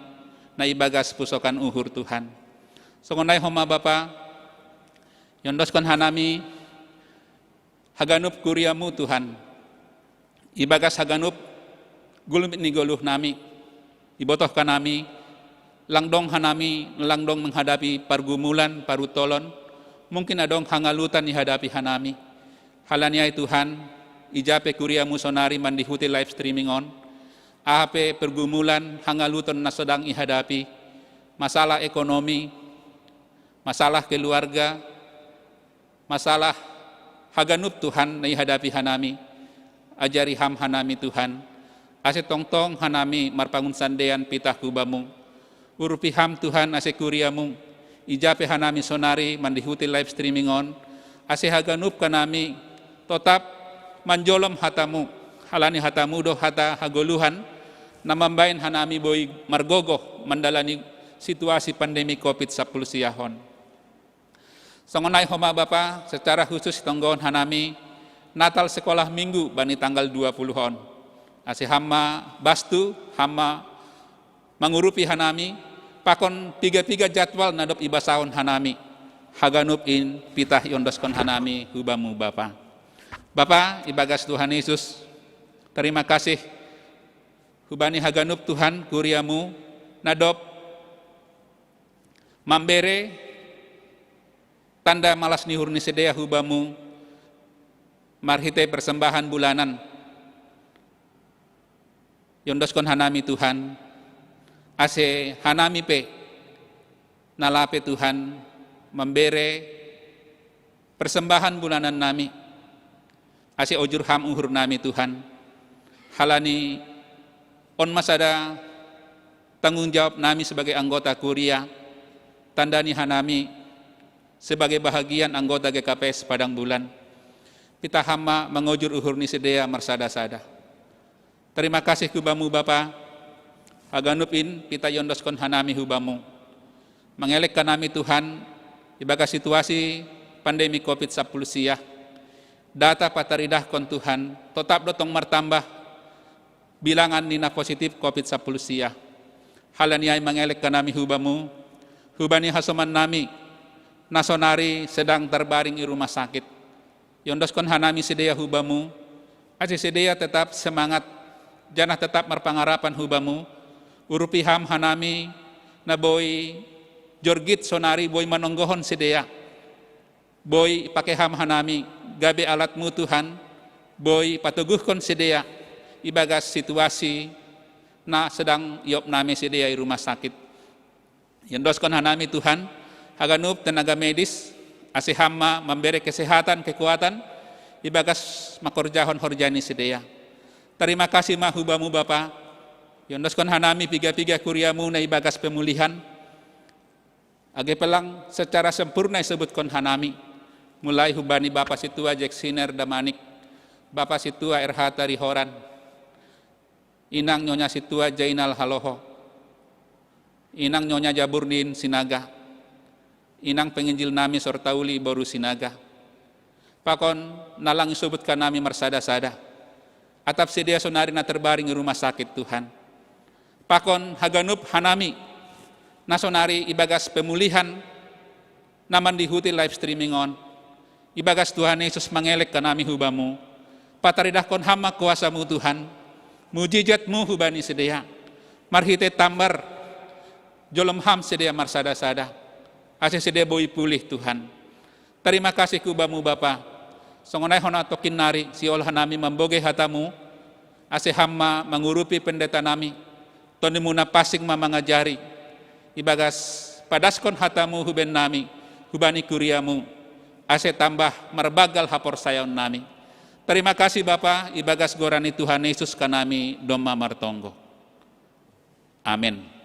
na ibagas pusokan uhur Tuhan. Songon ai homa Bapa, iondoskon hanami haganup kuriamu Tuhan, ibagas haganup gulmit ni goluh nami, ibotoh hanami, lang dong hanami, lang dong menghadapi pargumulan, parutolon, mungkin adong hangalutan ihadapi hanami. Halani ai Tuhan, ija pe kuriamu sonari mandihuti live streaming on, aha pe pergumulan hangaluton na sodang ihadapi, masalah ekonomi, masalah keluarga, masalah haganup Tuhan na ihadapi hanami, Ajari ham hanami Tuhan, ase tongtong hanami marpangunsandean pitah hu Bamu. Urupi ham Tuhan ase kuria-Mu, ija pe hanami sonari mandihuti live streaming on, ase haganup hanami totap manjolom hata-Mu, halani hata-Mu do hata hagoluhan, na mambaen hanami boi margogoh mandalani situasi pandemi covid sapuluh siah on. Songon i homa Bapa, secara khusus tonggohon hanami Natal sekolah minggu bani tanggal dua puluh on. Ase ham ma bastu, ham ma mangurupi hanami, pakon piga-piga jadwal na dob ibasahon hanami. Haganup in pitah iondoskon hanami hu Bamu Bapa. Bapa, ibagas Tuhan Yesus, terima kasih hubani haganup Tuhan kuria-Mu na dob mambere tanda malas ni uhur ni sidea hu Bamu marhite persembahan bulanan. Iondoskon hanami Tuhan, ase hanami pe na lape Tuhan mambere persembahan bulanan nami, ase ojur ham uhur nami Tuhan. Halani on ma sada tanggung jawab nami sebagai anggota kuria, tanda ni hanami sebagai bahagian anggota G K P S Padang Bulan. Pitah ham ma mangojur uhur ni sidea marsada-sada. Terima kasih hu Bamu Bapa, haganup in pitah iondoskon hanami hu Bamu. Mangelek hanami Tuhan, ibagas situasi pandemi covid sapuluh siah. Data pataridahkon Tuhan, totap do tong martambah bilangan ni na positif covid sapuluh siah. Halani ai mangelek hanami hu Bamu, hubani hasoman nami, na sonari sedang terbaring i rumah sakit. Iondoskon hanami sidea hu Bamu, ase sidea tetap semangat, janah tetap marpangarapan hu Bamu. Urupi ham hanami, na boi jorgit sonari boi manonggohon sidea. Boi pake ham hanami, gabe alat-Mu Tuhan, boi patoguhkon sidea, ibagas situasi na sedang iop nami sidea i rumah sakit. Iondoskon hanami Tuhan, haganup tenaga medis, ase ham ma mambere kesehatan, kekuatan, ibagas mangkorjahon horja ni sidea. Terima kasih ma hu Bamu Bapa, iondoskon hanami piga-piga kuria-Mu na ibagas pemulihan, age pe lang secara sempurna isobutkon hanami, mulai hubani Bapa Sintua Jeksiner Damanik, Bapa Sintua R H Tarihoran, Inang Nyonya Sintua Jainal Haloho, Inang Nyonya Jaburdin Sinaga, Inang penginjil nami Sortauli boru Sinaga. Pakon na lang isobutkan nami marsada-sada. Atap sidea sonari na terbaring i rumah sakit Tuhan. Pakon haganup hanami, na sonari ibagas pemulihan, na mandihuti live streaming on. Ibagas Tuhan Yesus mangelek hanami hu Bamu. Pataridahkon ham ma kuasa-Mu Tuhan. Mujijat-Mu hubani sidea. Marhite tambar jolom ham sidea marsada-sada. Ase sidea boi pulih Tuhan. Terima kasih hu Bamu Bapa. Songon ai hona tongkin nari sihol hanami mambogei hata-Mu, ase ham ma mangurupi pendeta nami, Tondi-Mu na pansing ma mangajari, ibagas padaskon hata-Mu hu bennami, hubani kuria-Mu, ase tambah marbanggal haporsayaon nami. Terima kasih Bapa, ibagas goran ni Tuhan Yesus hanami domma martonggo. Amen.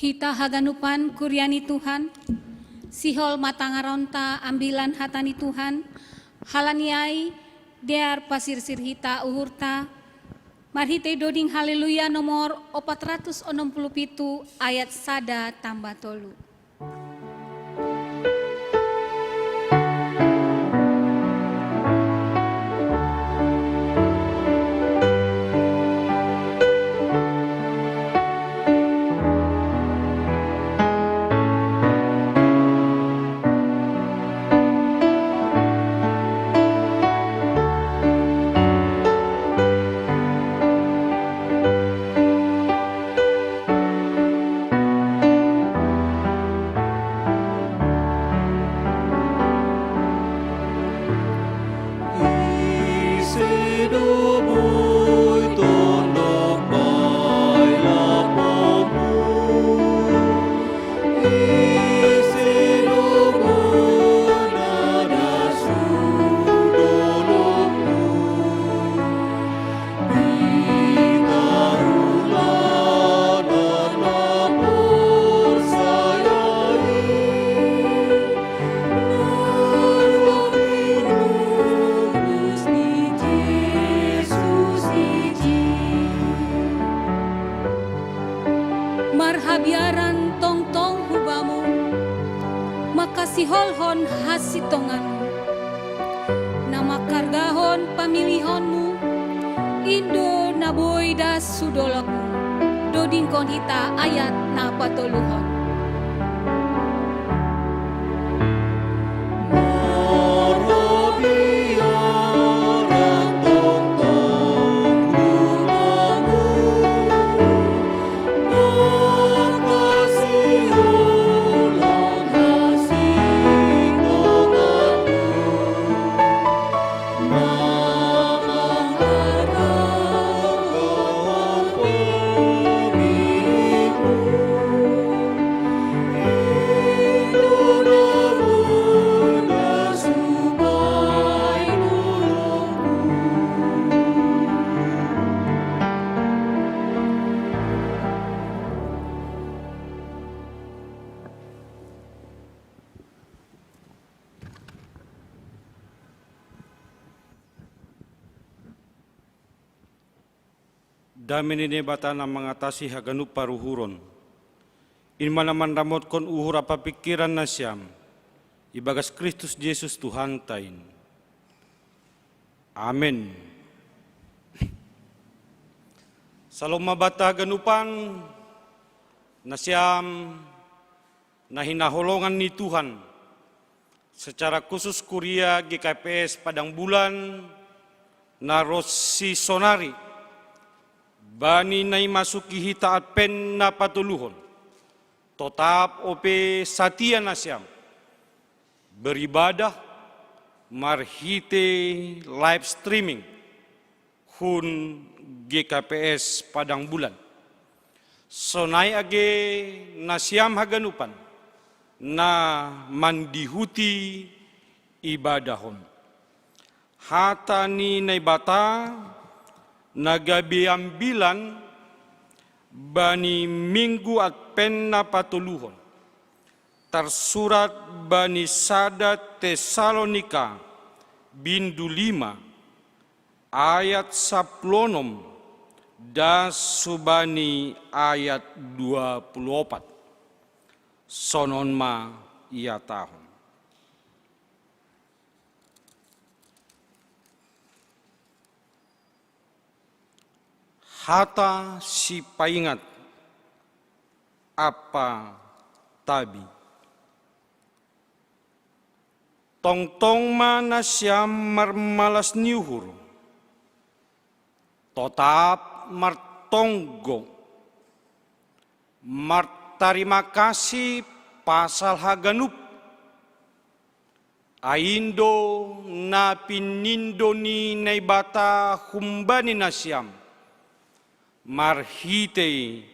Hita haganupan kuria ni Tuhan, sihol ma tangaronta ambilan hata ni Tuhan, halani ai dear pasirsir hita uhurta, marhitei doding Haleluya nomor opat ratus onom puluh pitu ayat sada tamba tolu. Marhabiaran tongtong hubamu, makasiholhon hasitonganmu, na mangkargahon pamilihonmu, indo na boi das hu dolokmu. Dodingkon hita ayat na patoluhon. Dame ni Naibata na mangatasi haganup paruhuron, in ma na manramotkon uhur ampa pingkiran nasiam ibagas Kristus Jesus Tuhanta in. Amen. Salom ma banta haganupan, nasiam na hinaholongan ni Tuhan, secara khusus kuria G K P S Padang Bulan na ronsi sonari, bani na imasuki hita Advent na patoluhon, totap ope satia nasiam beribadah marhitei live streaming hun G K P S Padang Bulan. Sonai age nasiam haganupan na mandihuti ibadah on. Hata ni Naibata na gabe ambilan bani Minggu Advent na patoluhon, tarsurat bani sada Tesalonika bindu lima, ayat sampulu onom das hubani ayat dua puluh opat. Sonon ma ihatahon. Hata sipaingat ampa tabi. Tongtong ma nasiam marmalas ni uhur, totap martonggo, martarima kasih pasal haganup, ai in do na pinindo ni Naibata humbani nasiam marhitei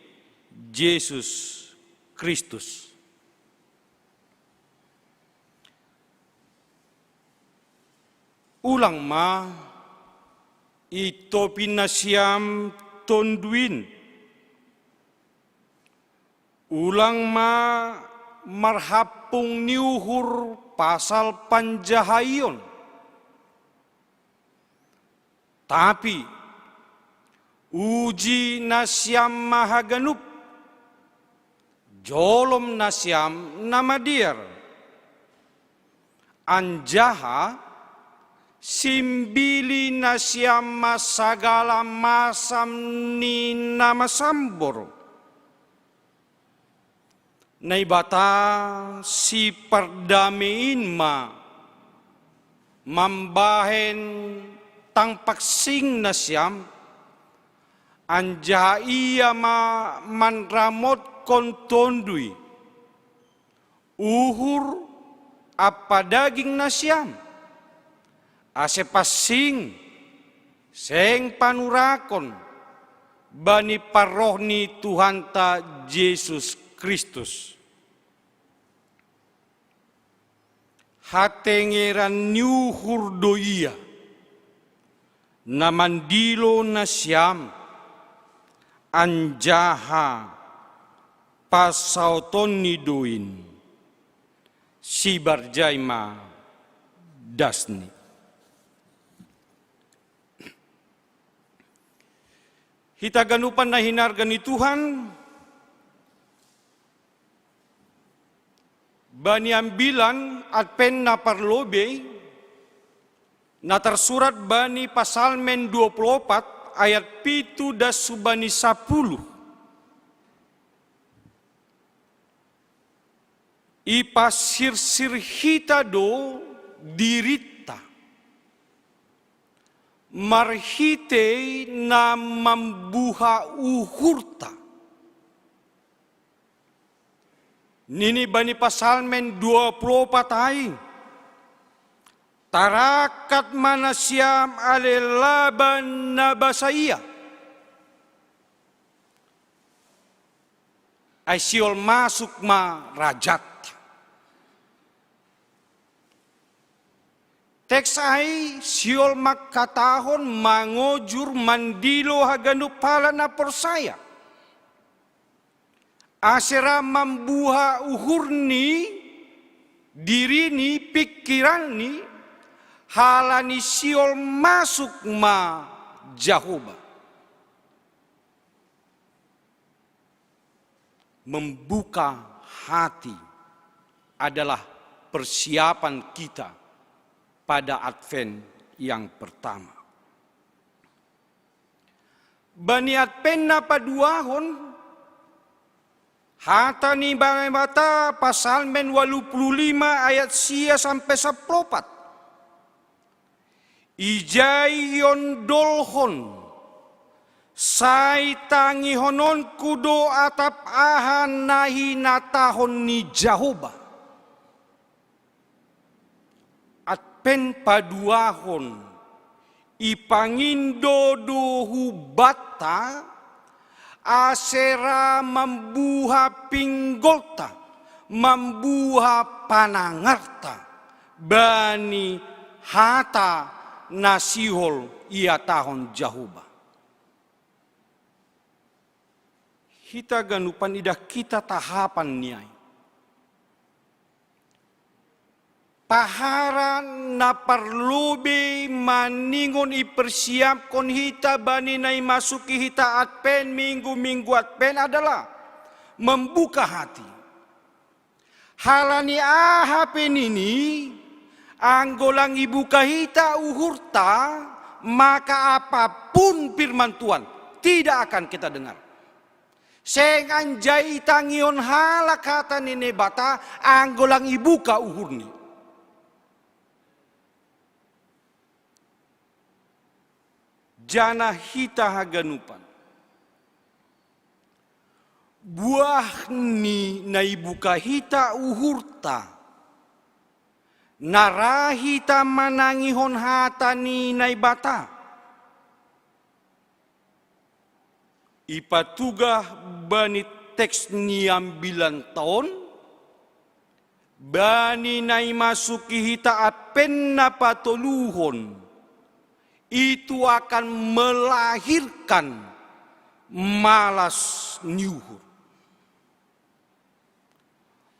Jesus Kristus. Ulang ma itopi nasiam Tonduin, Ulang ma marhampung ni uhur pasal panjahaion. Tapi uji nasiam ma haganup, jolom nasiam na madear. Anjaha simbili nasiam ma sagala masam ni na masambor. Naibata sipardamei in ma mambahen tangpaksing nasiam, anjaha ia ma manramotkon tondui, uhur ampa daging nasiam, ase pansing, seng panurakon bani parroh ni Tuhanta Jesus Kristus. Hatengeran ni uhur do ia, na mandilo nasiam, anjaha pansaotonni do in. Sibarjai ma dasni. Hita ganupan na hinarga ni Tuhan, bani ambilan Advent na parlobei, na tarsurat bani Pasalmen dua puluh opat ayat pitu das hubani sapuluh. Ipasirsir hita do dirinta marhitei na mambuha uhurta. Nini bani Pasalmen dua puluh opat ai, tarangkat ma nasiam ale laba na basa ia. Ai sihol masuk ma rajat. Teks ai sihol mangkatahon mangojur mandilo haganup halak na porsaya. Ase ra mambuha uhurni, dirini, pingkiranni, halani sihol masuk ma Jahowa. Membuka hati adalah persiapan kita pada Advent yang pertama. Bani Advent na paduahon, hata ni Naibata Pasalmen walu puluh lima ayat sia sampe sampulu opat. Ijai iondolhon, sai tangihononku do atap aha na hinatahon ni Jahowa. Advent paduahon ipangindo do hubanta, ase ra mambuha pinggolta, mambuha panangarta bani hata na sihol ihatahon Jahowa. Hita ganupan idah hita tahapan ni ai. Paharan na parlobei maningon ipersiapkon hita bani na imasuki hita Advent, minggu-minggu Advent adalah membuka hati. Halani aha pe nini, anggo lang ibuka hita uhurta, maka apapun firman Tuhan, tidak akan kita dengar. Seng anjai itangihon halak hata ni Naibata, anggo lang ibuka uhurni. Janah hita haganupan. Buah ni na ibuka hita uhurta, na ra hita manangihon hata ni Naibata. Ipatugah bani teks ni ambilanta on, bani na imasuki hita Advent na patoluhon, itu akan melahirkan malas ni uhur.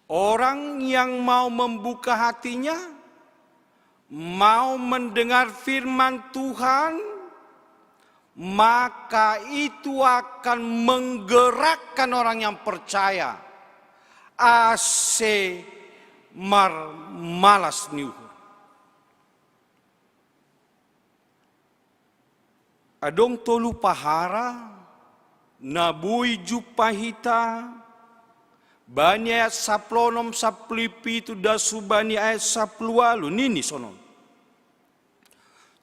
Orang yang mau membuka hatinya, mau mendengar firman Tuhan, maka itu akan menggerakkan orang yang percaya. Ase mar malas ni uhur. Adong tolu pahara na boi jumpa hita, bani ayat sapuluh onom, sapuluh pitu, das hubani ayat sapuluh ualu, nini sonon.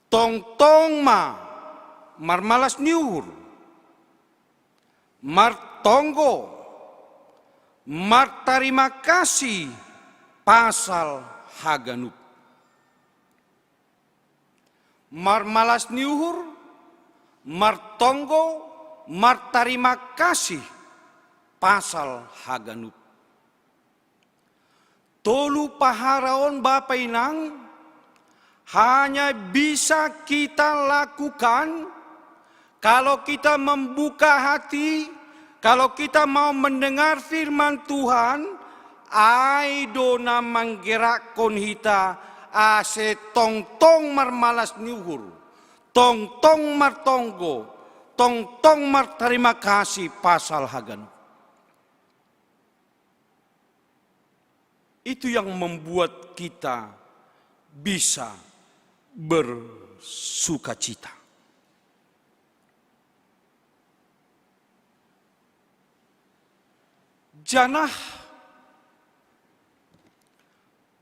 Tongtong ma marmalas ni uhur, martonggo, martarima kasih pasal haganup. Marmalas ni uhur, martonggo, martarima kasih pasal haganup. Tolu pahara on, Bapa Inang, hanya bisa kita lakukan kalau kita membuka hati, kalau kita mau mendengar firman Tuhan, ai do na manggerakkon hita ase tongtong marmalas ni uhur, tongtong martonggo, tongtong martarima kasih pasal haganup. Itu yang membuat kita bisa bersukacita. Janah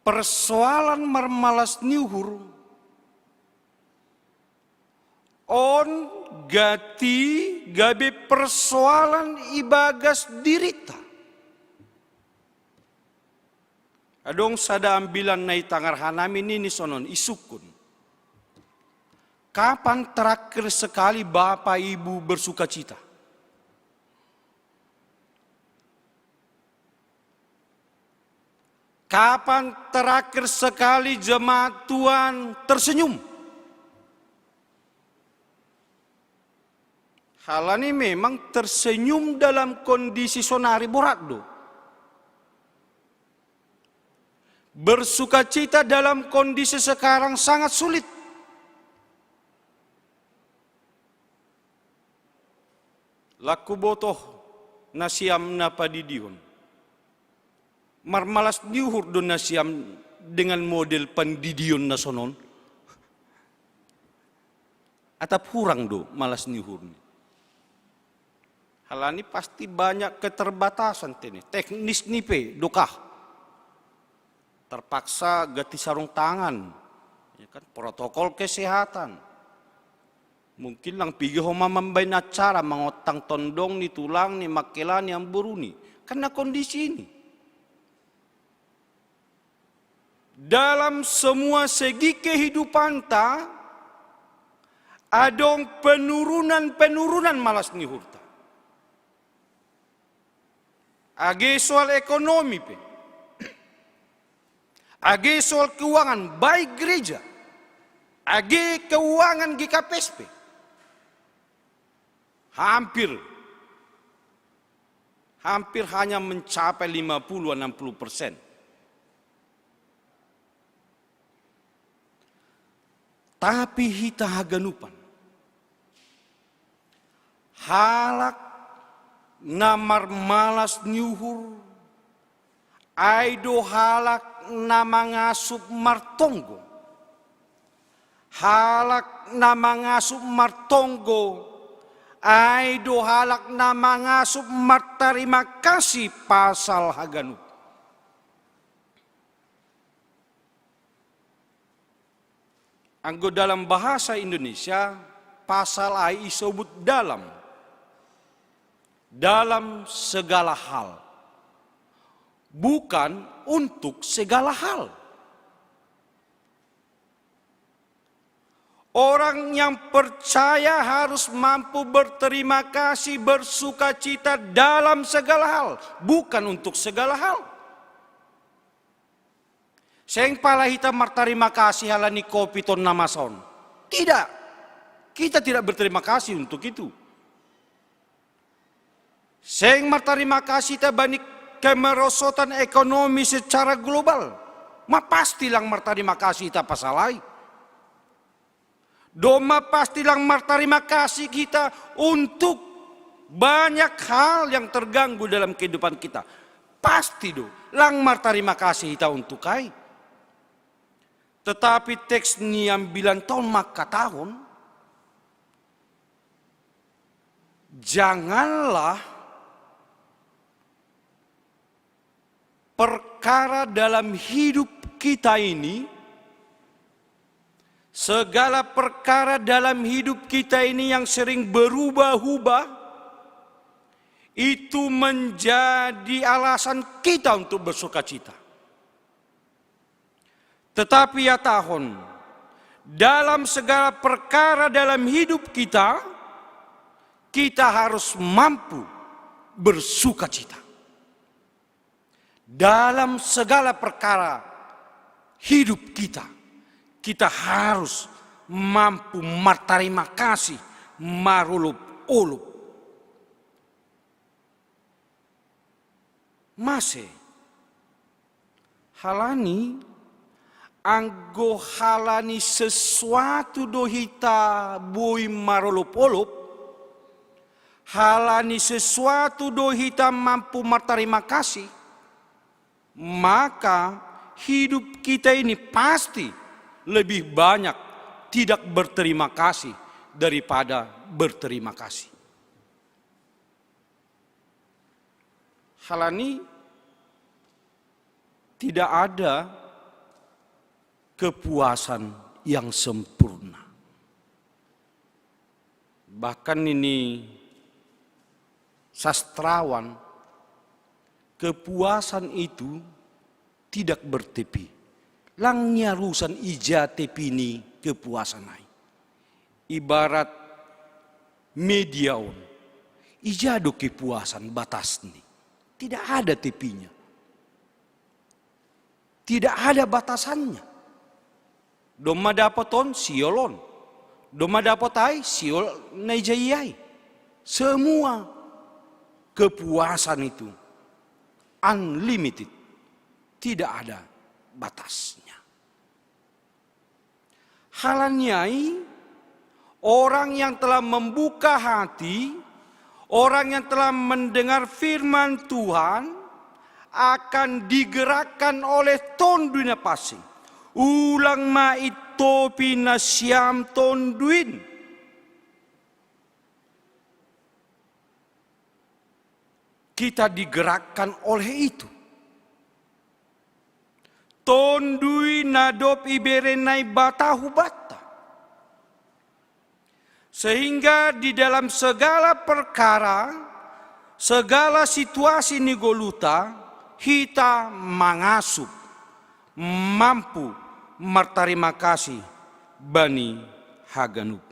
persoalan marmalas ni uhur on gati gabe persoalan ibagas dirita. Adong sada ambilan na itangar hanami, nini sonon, isungkun: Kapan terakhir sekali Bapak Ibu bersukacita? Kapan terakhir sekali jemaat Tuhan tersenyum? Halani memang tersenyum dalam kondisi sonari borat do. Bersukacita dalam kondisi sekarang sangat sulit. Lakku botoh nasiam na padidihon. Marmalas ni uhur do nasiam dengan model pandidion na sonon? Atap hurang do malas ni uhur ni? Halani pasti banyak keterbatasan tene, teknis ni pe dokah. Terpaksa ganti sarung tangan, ya kan, protokol kesehatan. Mungkin lang pigi homa mambaen acara, mangontang tondong ni, tulang ni, mangkela ni, amboru ni. Karena kondisi ini. Dalam semua segi kehidupanta, adong penurunan-penurunan malas ni uhurta. Age soal ekonomi pe, age soal keuangan baik gereja, age keuangan G K P S pe, hampir, hampir hanya mencapai lima puluh enam puluh persen. Tapi hita haganupan, halak na marmalas ni uhur, ai do halak na mangasup martonggo. Halak na mangasup martonggo, ai do halak na mangasup martarima kasih pasal haganup. Anggo dalam bahasa Indonesia, pasal ai isobut dalam. Dalam segala hal. Bukan untuk segala hal. Orang yang percaya harus mampu berterima kasih, bersukacita dalam segala hal, bukan untuk segala hal. Seng pala hita martarima kasih halani kopi ton na masa on. Tidak. Kita tidak berterima kasih untuk itu. Seng martarima kasih hita bani kemerosotan ekonomi secara global. Ma pasti lang martarima kasih hita pasalai. Domma pasti lang martarima kasih hita untuk banyak hal yang terganggu dalam kehidupan kita. Pasti do, lang martarima kasih hita untuk ai. Tetapi teks ni ambilan taon mangkatahon, janganlah perkara dalam hidup kita ini, segala perkara dalam hidup kita ini yang sering berubah-ubah, itu menjadi alasan kita untuk bersukacita. Tetapi ya tahun, dalam segala perkara dalam hidup kita, kita harus mampu bersukacita. Dalam segala perkara hidup kita, kita harus mampu martarima kasih marolop-olop. Mase? Halani, anggo halani sesuatu do hita boi marolop-olop, halani sesuatu do hita mampu martarima kasih, maka hidup kita ini pasti lebih banyak tidak berterima kasih daripada berterima kasih. Halani tidak ada kepuasan yang sempurna. Bahkan ini sastrawan, kepuasan itu tidak bertepi. Lang niarusan ija tepi ni kepuasan ai. Ibarat media on. Ija do kepuasan batasni. Tidak ada tepinya. Tidak ada batasannya. Domma dapot on, siol on. Domma dapot ai, siol na ija i ai. Semua kepuasan itu unlimited. Tidak ada batasnya. Halani ai, orang yang telah membuka hati, orang yang telah mendengar firman Tuhan, akan digerakkan oleh Tonduy Na Pansing. Ulang ma i topi nasiam tonduin. Kita digerakkan oleh itu. Tonduy na dob ibere Naibata hubanta. Sehingga di dalam segala perkara, segala situasi ni ngoluta, hita mangasup, mampu martarima kasih bani haganup.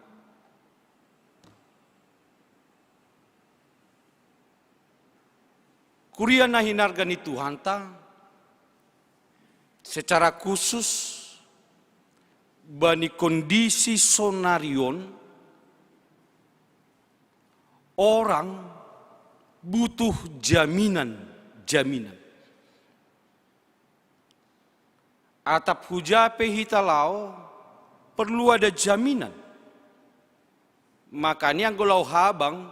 Kuria na hinarga ni Tuhanta, secara khusus bani kondisi sonari on, orang butuh jaminan-jaminan. Atap huja pe hita laho, perlu ada jaminan. Makanya anggo laho habang,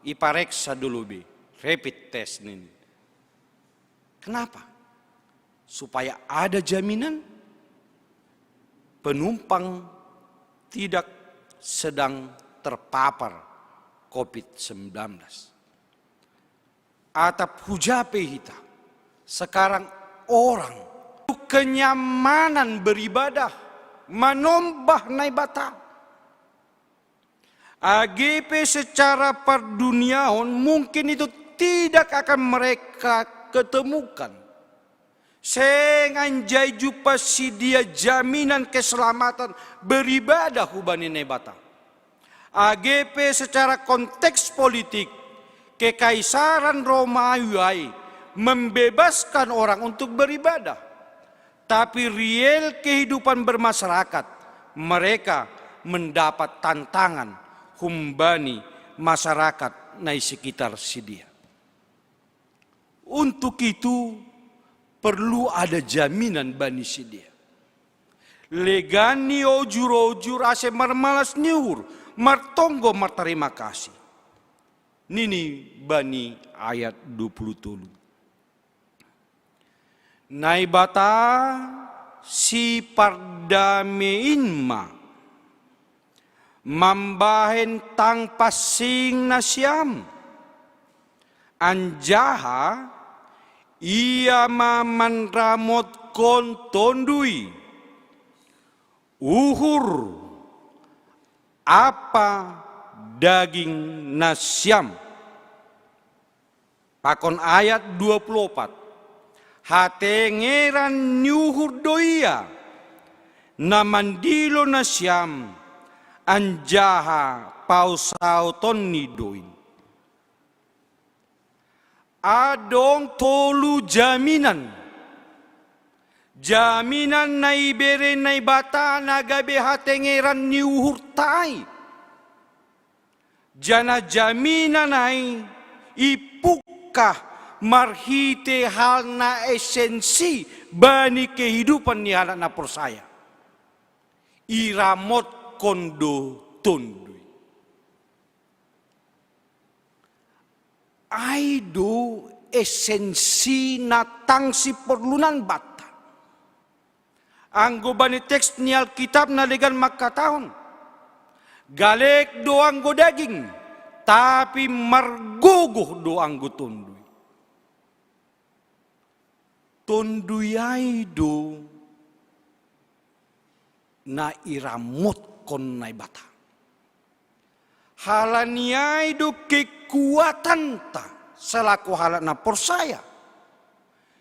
ipareksa dulu be, rapid test nini. Kenapa? Supaya ada jaminan penumpang tidak sedang terpapar covid sembilan belas. Atap huja pe hita, sekarang orang kenyamanan beribadah, manombah Naibata. Age pe secara parduniaon mungkin itu tidak akan mereka ketemukan. Seng anjai jumpa sidia jaminan keselamatan beribadah hubani Naibata. Age pe secara konteks politik, kekaisaran Romawi ai membebaskan orang untuk beribadah. Tapi real kehidupan bermasyarakat, mereka mendapat tantangan humbani masyarakat na i sekitar sidia. Untuk itu perlu ada jaminan bani sidea. Legan ni ojur-ojur ase marmalas ni uhur, martonggo martarima kasih. Nini bani ayat dua puluh tolu. Naibata si pardamein ma mambahen tang pansing nasiam. Anjaha ia ma manramotkon tondui, uhur, ampa daging nasiam. Pakon ayat dua puluh opat. Hatengeran ni uhur do ia, na mandilo nasiam, anjaha pausaotonni do in. Adong tolu jaminan. Jaminan na ibere Naibata na gabe hatengeran ni uhurta ai. Janah jaminan ai ipungkah marhite hal na esensi bani kehidupan ni halak na porsaya. Iramotkon do tondui. Ai do esensi na tang siporlunan banta. Anggo bani teks ni Alkitab na legan mangkatahon, galek do anggo daging, tapi margogoh do anggo tondui. Tondui ai do na iramotkon Naibata. Halani ai do kekuatanta selaku halak na porsaya,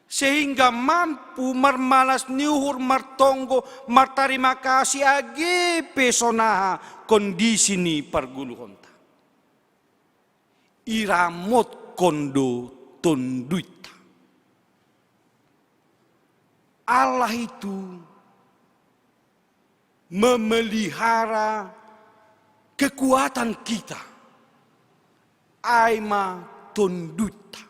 sehingga mampu marmalas ni uhur, martonggo, martarima kasih age pe sonaha kondisi ni pargoluhonta. Iramotkon do tonduinta. Allah itu memelihara kekuatan kita, ai ma tondunta.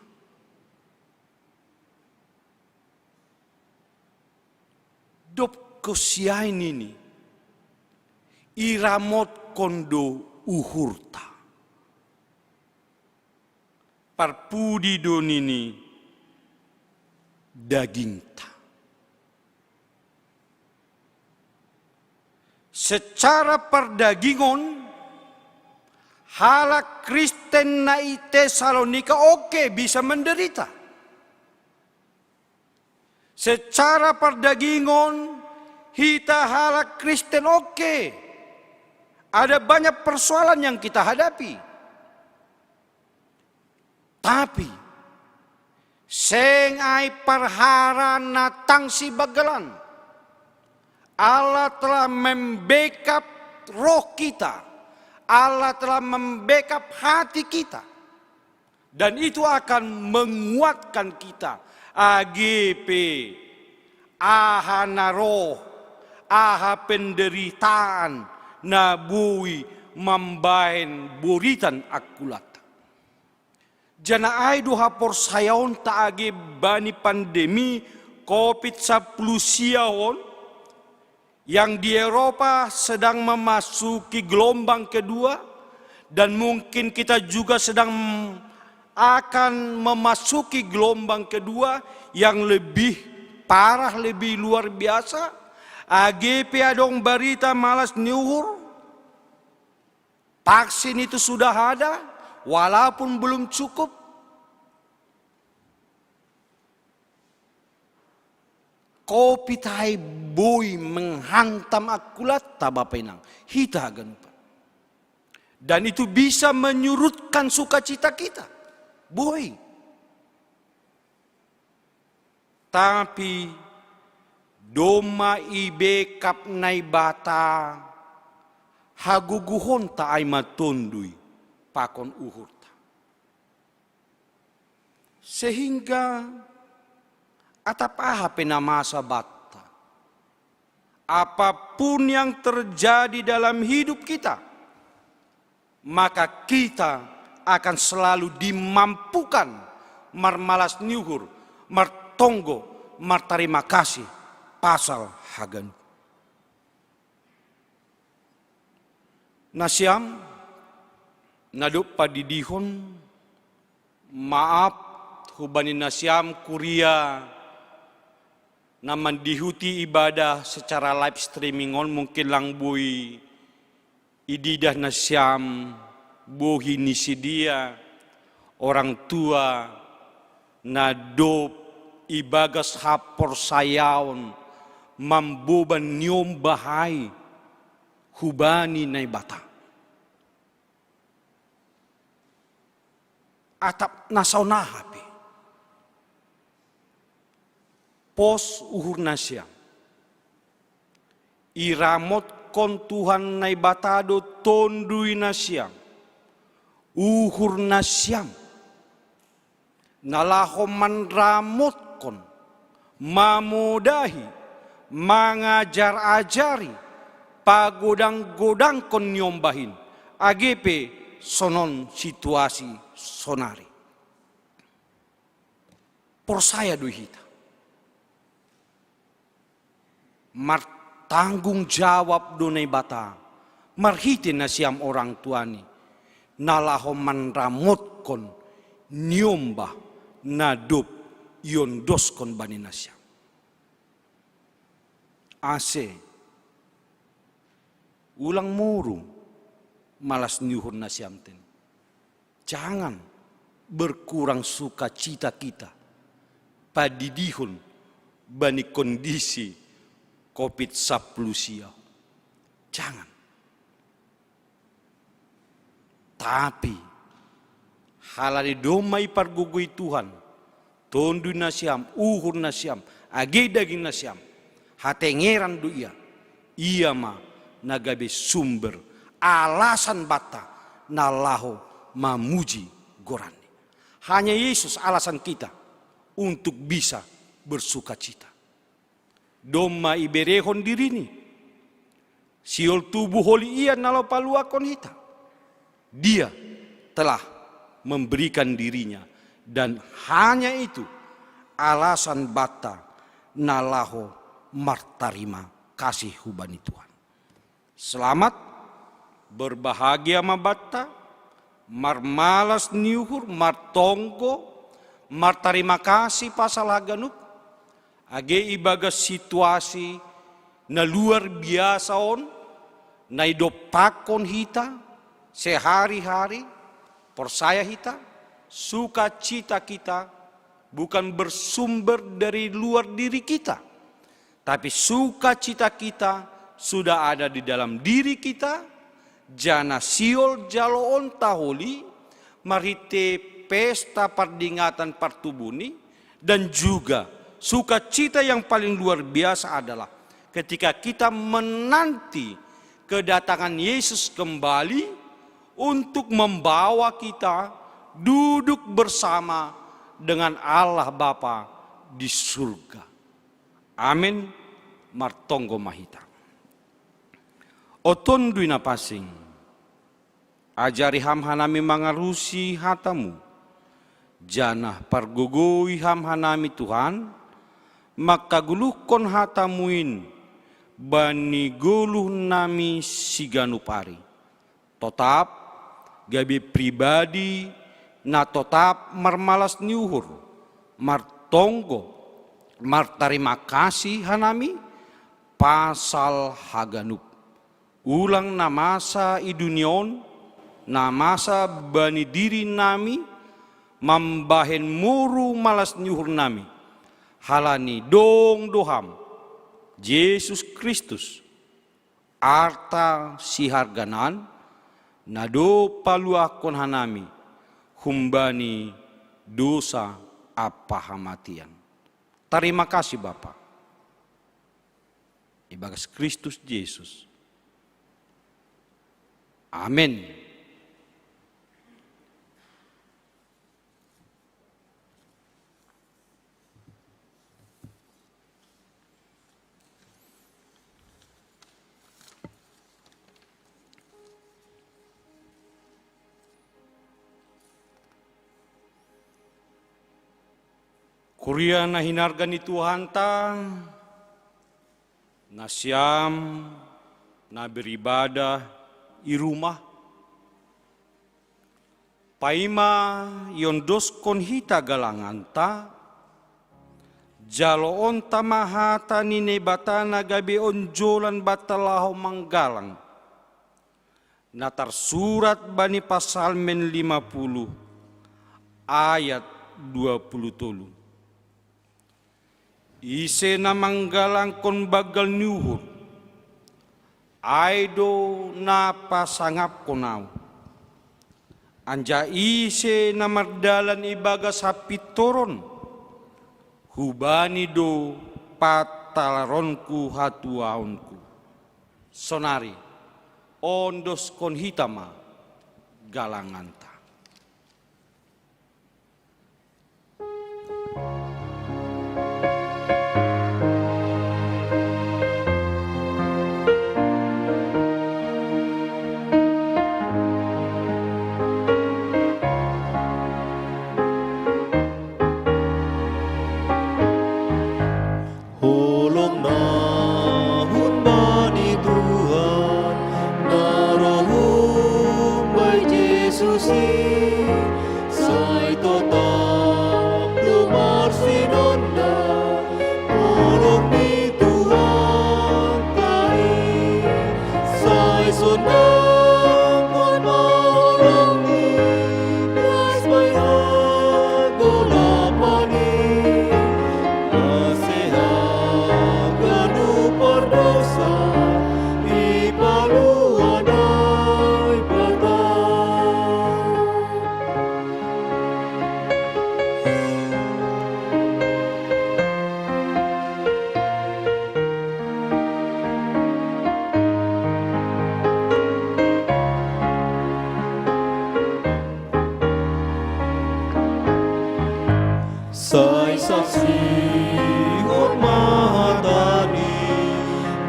Dob kosiai nini, iramotkon do uhurta. Parpudi do nini dagingta. Secara pardagingon, halak Kristen na i Tesalonika oke bisa menderita. Secara pardagingon, hita halak Kristen oke. Ada banyak persoalan yang kita hadapi. Tapi, seng ai parhara na tang sibanggalan. Allah telah membackup roh kita. Allah telah membackup hati kita. Dan itu akan menguatkan kita. Age pe aha na roh, aha penderitaan na boi mambahen boritan angkulanta. Janah ai do haporsayaonta age bani pandemi covid sampulu sia on, yang di Eropa sedang memasuki gelombang kedua, dan mungkin kita juga sedang akan memasuki gelombang kedua yang lebih parah, lebih luar biasa. Age pe adong barita malas ni uhur, vaksin itu sudah ada, walaupun belum cukup. Covid ai boi menghantam angkulanta, Bapa Inang, hita haganupan. Dan itu bisa menyurutkan sukacita kita. Boi. Tapi domma i-backup Naibata hagogohonta, ai ma tondui pakon uhurta. Sehingga atap aha pe na masa banta, apapun yang terjadi dalam hidup kita, maka kita akan selalu dimampukan marmalas ni uhur, martonggo, martarima kasih pasal haganup. Nasiam, na dob padidihon, maap hubani nasiam kuria na mandihuti ibadah secara live streaming on, mungkin lang boi ididah nasiam bohi ni sidea, orang tua, na dob ibagas haporsayaon mamboban niombah ai hubani Naibata. Atap na saon aha pe, pos uhur nasiam. Iramotkon Tuhan Naibata do tondui nasiam, uhur nasiam, na laho manramotkon, mamodahi, mangajar-ajari, pagodang-godangkon niombah in, age pe sonon situasi sonari. Porsaya do hita. Martanggung jawab do Naibata marhite nasiam orang tuani, na laho manramotkon niombah na dob iondoskon bani nasiam. Ase, ulang moru malas ni uhur nasiam ten. Jangan berkurang sukacita kita padidihon bani kondisi covid sampulu sia. Jangan. Tapi, halani domma ipargogoi Tuhan tondui nasiam, uhur nasiam, age daging nasiam, hatengeran do ia. Ia ma na gabe sumber, alasan banta na laho mamuji goranni. Hanya Yesus alasan kita untuk bisa bersukacita. Domma iberehon dirini, Siol tubuh holi ia na laho paluahkon hita. Dia telah memberikan dirinya, dan hanya itu alasan banta na laho martarima kasih hubani Tuhan. Selamat, berbahagia ma banta, marmalas ni uhur, martonggo, martarima kasih pasal haganup, age ibagas situasi na luar biasa on, na idompakkon hita sehari-hari. Porsaya hita, sukacita kita bukan bersumber dari luar diri kita, tapi sukacita kita sudah ada di dalam diri kita, janah Siol jaloon taholi marhite pesta pardingatan partubuhni, dan juga sukacita yang paling luar biasa adalah ketika kita menanti kedatangan Yesus kembali untuk membawa kita duduk bersama dengan Allah Bapa di surga. Amen. Martonggo ma hita. O Tondui na pansing, ajari Ham hanami mangarusi hataMu, janah pargogoi Ham hanami Tuhan, mangkagoluhkon hataMu in bani goluh nami siganup ari. Totap gabe pribadi na totap marmalas ni uhur, martonggo, martarima kasih hanami pasal haganup. Ulang na masa i dunia on, na masa bani diri nami, mambahen moru malas ni uhur nami. Halani dong do Ham, Jesus Kristus, arta sihargaan na dob paluahkon hanami humbani dosa ampa hamatian. Tarima kasih, Bapa, ibagas Kristus Jesus. Amen. Kuria na hinarga ni Tuhanta, nasiam na beribadah i rumah, paima iondoskon hita galanganta, jaloonta ma hata ni Naibata na gabe onjolan banta laho manggalang, na tarsurat bani Pasalmen lima puluh ayat dua puluh tolu. Ise na manggalangkon banggal ni uhur, ai do na pasangapkon ahu. Anjaha ise na mardalan ibagas hapintoron, hubani do patalaronku hatuaonku. Sonari, ondoskon hita ma galanganta. Holong na humbani Tuhan, na ro humbani Jesus i, sai totap do marsinonda. Holong ni Tuhanta i, sai sondanghon ma holong ni, das bani hagolapan i, ase haganup pardosa i palua Naibata. Sai saksihon ma hata ni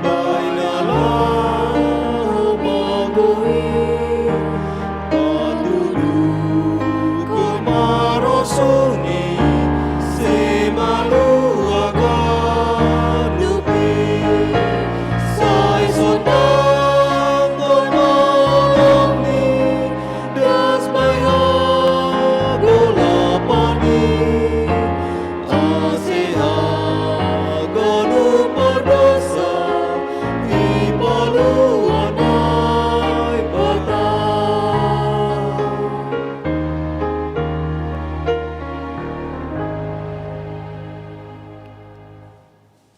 bahen na laho mago i, patuduhkon ma rosuh ni simalua ganup i, sai sondanghon ma holong ni, das bani hagolapan i, ase haganup pardosa i palua Naibata.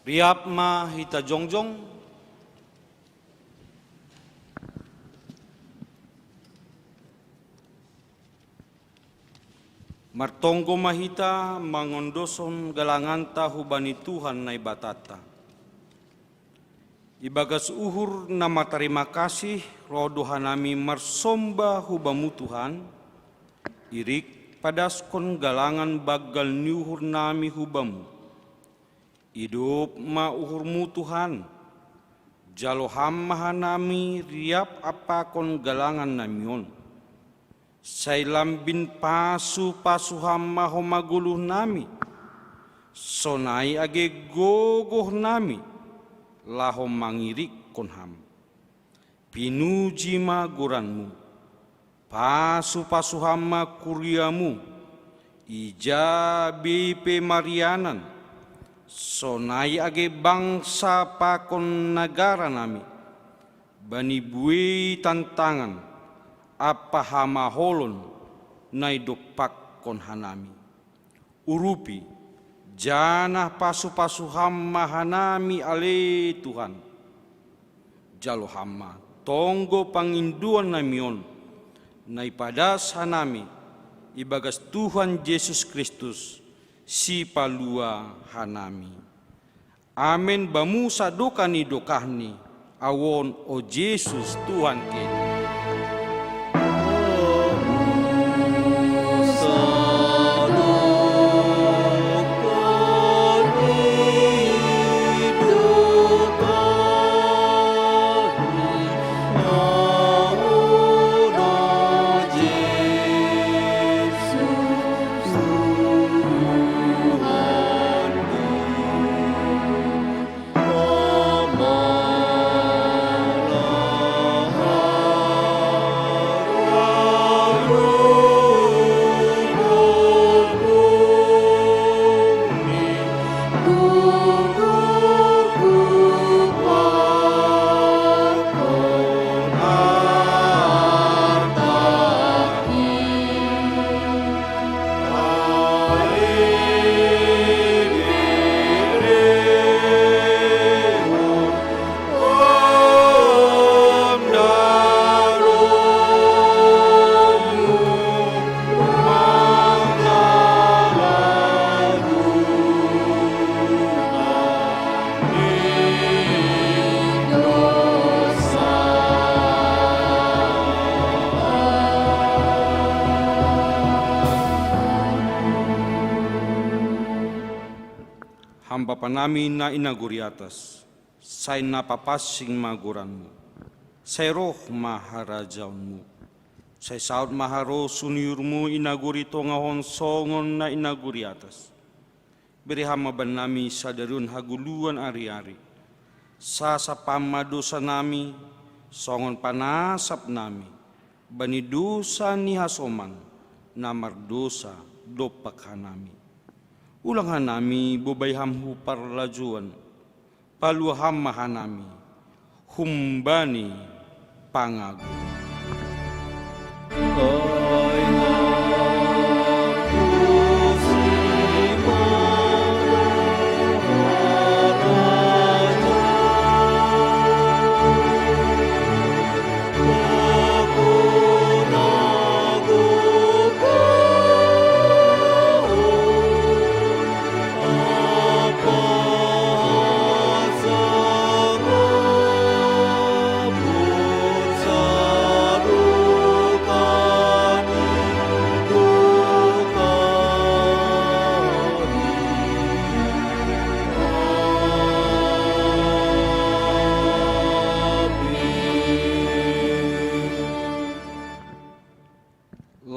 Riap ma hita jongjong. Martonggo ma hita mangondoshon galanganta hubani Tuhan Naibatanta. Ibagas uhur na martarima kasih, ro do hanami marsomba hu Bamu Tuhan, irik padashon galangan banggal ni uhurnami hu Bamu. Idop ma uhurMu Tuhan, jalo Ham ma hanami riap ampakon galangannami on. Sai lambin pasupasu Ham ma homa goluhnami, sonai age gogohnami laho mangirikkon Ham. Pinuji ma goranMu. Pasupasu Ham ma kuriaMu, ija bei pe marianan, sonai age bangsa pakon nagaranami, bani buei tantangan ampa hamaholon na idompakkon hanami. Urupi, janah pasupasu Ham ma hanami ale Tuhan. Jalo Ham ma tonggo pangindoannami on, na ipadas hanami ibagas Tuhan Jesus Kristus, Sipalua hanami. Amen. Bamu sadokah ni dokahni, Ahu on, o Jesus Tuhan kendi. Bapa nami na i nagori atas, sai na papansing ma goranmu, sai roh ma harajaonmu, sai saut ma harosuh ni uhurmu i nagori tonga on songon na i nagori atas. Bere Ham ma bannami sadarion hagoluhan ari-ari. Sasap Ham ma dosa nami, songon panasap nami bani dosa ni hasoman na mardosa dompak hanami. Ulang hanami bobai Ham hu parlajouan, palua Ham ma hanami humbani pangago.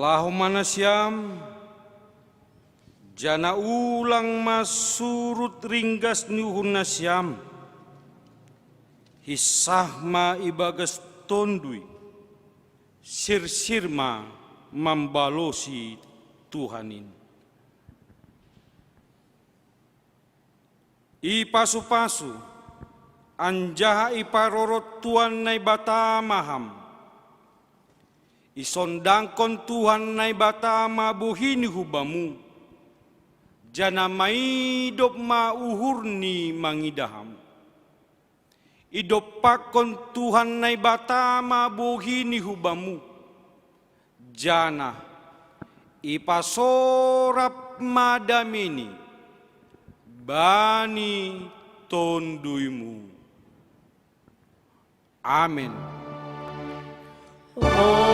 Laho ma nasiam, janah ulang ma surut ringgas ni uhur nasiam, hinsah ma ibagas Tonduy, sirsir ma mambalosi Tuhan in. Ipasu-pasu, anjaha iparorot Tuhan Naibata ma ham. Isondangkon Tuhan Naibata ma bohi-Ni hu bamu, janah maidop ma uhur-Ni mangidah ham. Idompakkon Tuhan Naibata ma bohi-Ni hu bamu, janah ipasorap ma dame-Ni bani tonduymu. Amen. Amen. Amen.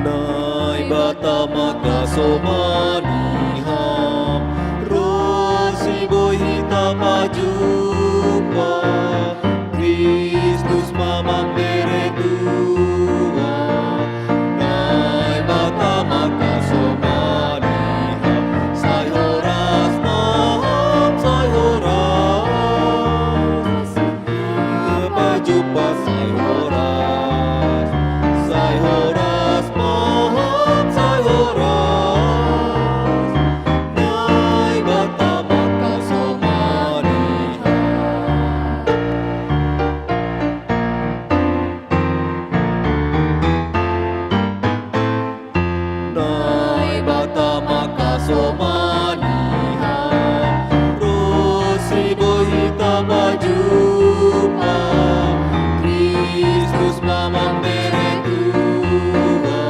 Naibata mangkasomani ham, ronsi boi hita pajumpa, Kristus ma mambere tua. Naibata mangkasomani ham, sai horas ma ham, sai horas. Pajumpa sai horas, sai horas ma ham, sai horas. Naibata mangkasomani ham. Naibata mangkasomani ham, ronsi boi hita pajumpa, Kristus ma mambere tua.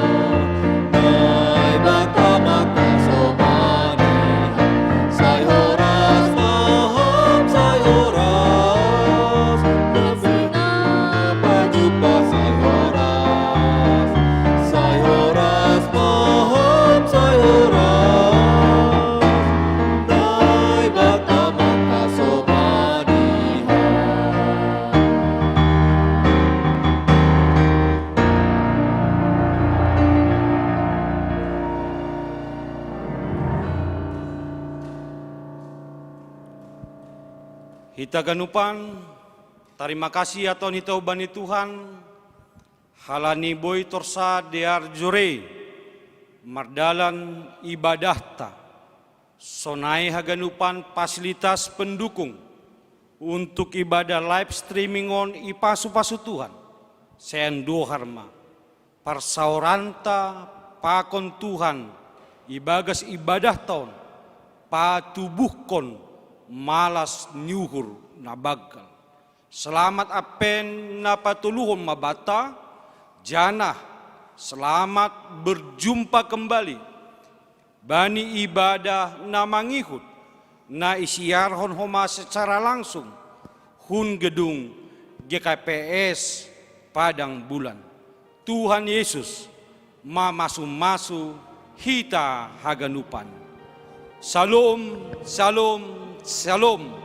Naibata mangkasomani ham, sai horas ma ham, sai horas. Pajumpa sai horas, sai horas ma ham, sai horas. Naibata mangkasomani ham. Hita ganupan, tarima kasih hatahon hita hubani Tuhan, halani boi torsa dear jore mardalan ibadahta. Sonai haganupan fasilitas pendukung untuk ibadah live streaming on ipasu-pasu Tuhan, sai andohar ma. Parsaoranta pakon Tuhan ibagas ibadahta on, patubuhkon malas ni uhur na banggal. Selamat Advent na patoluhon ma banta, janah selamat berjumpa kembali bani ibadah na mangihut na isiarhon homa secara langsung hun gedung G K P S Padang Bulan. Tuhan Yesus mamasu-masu hita haganupan. Shalom, shalom, shalom.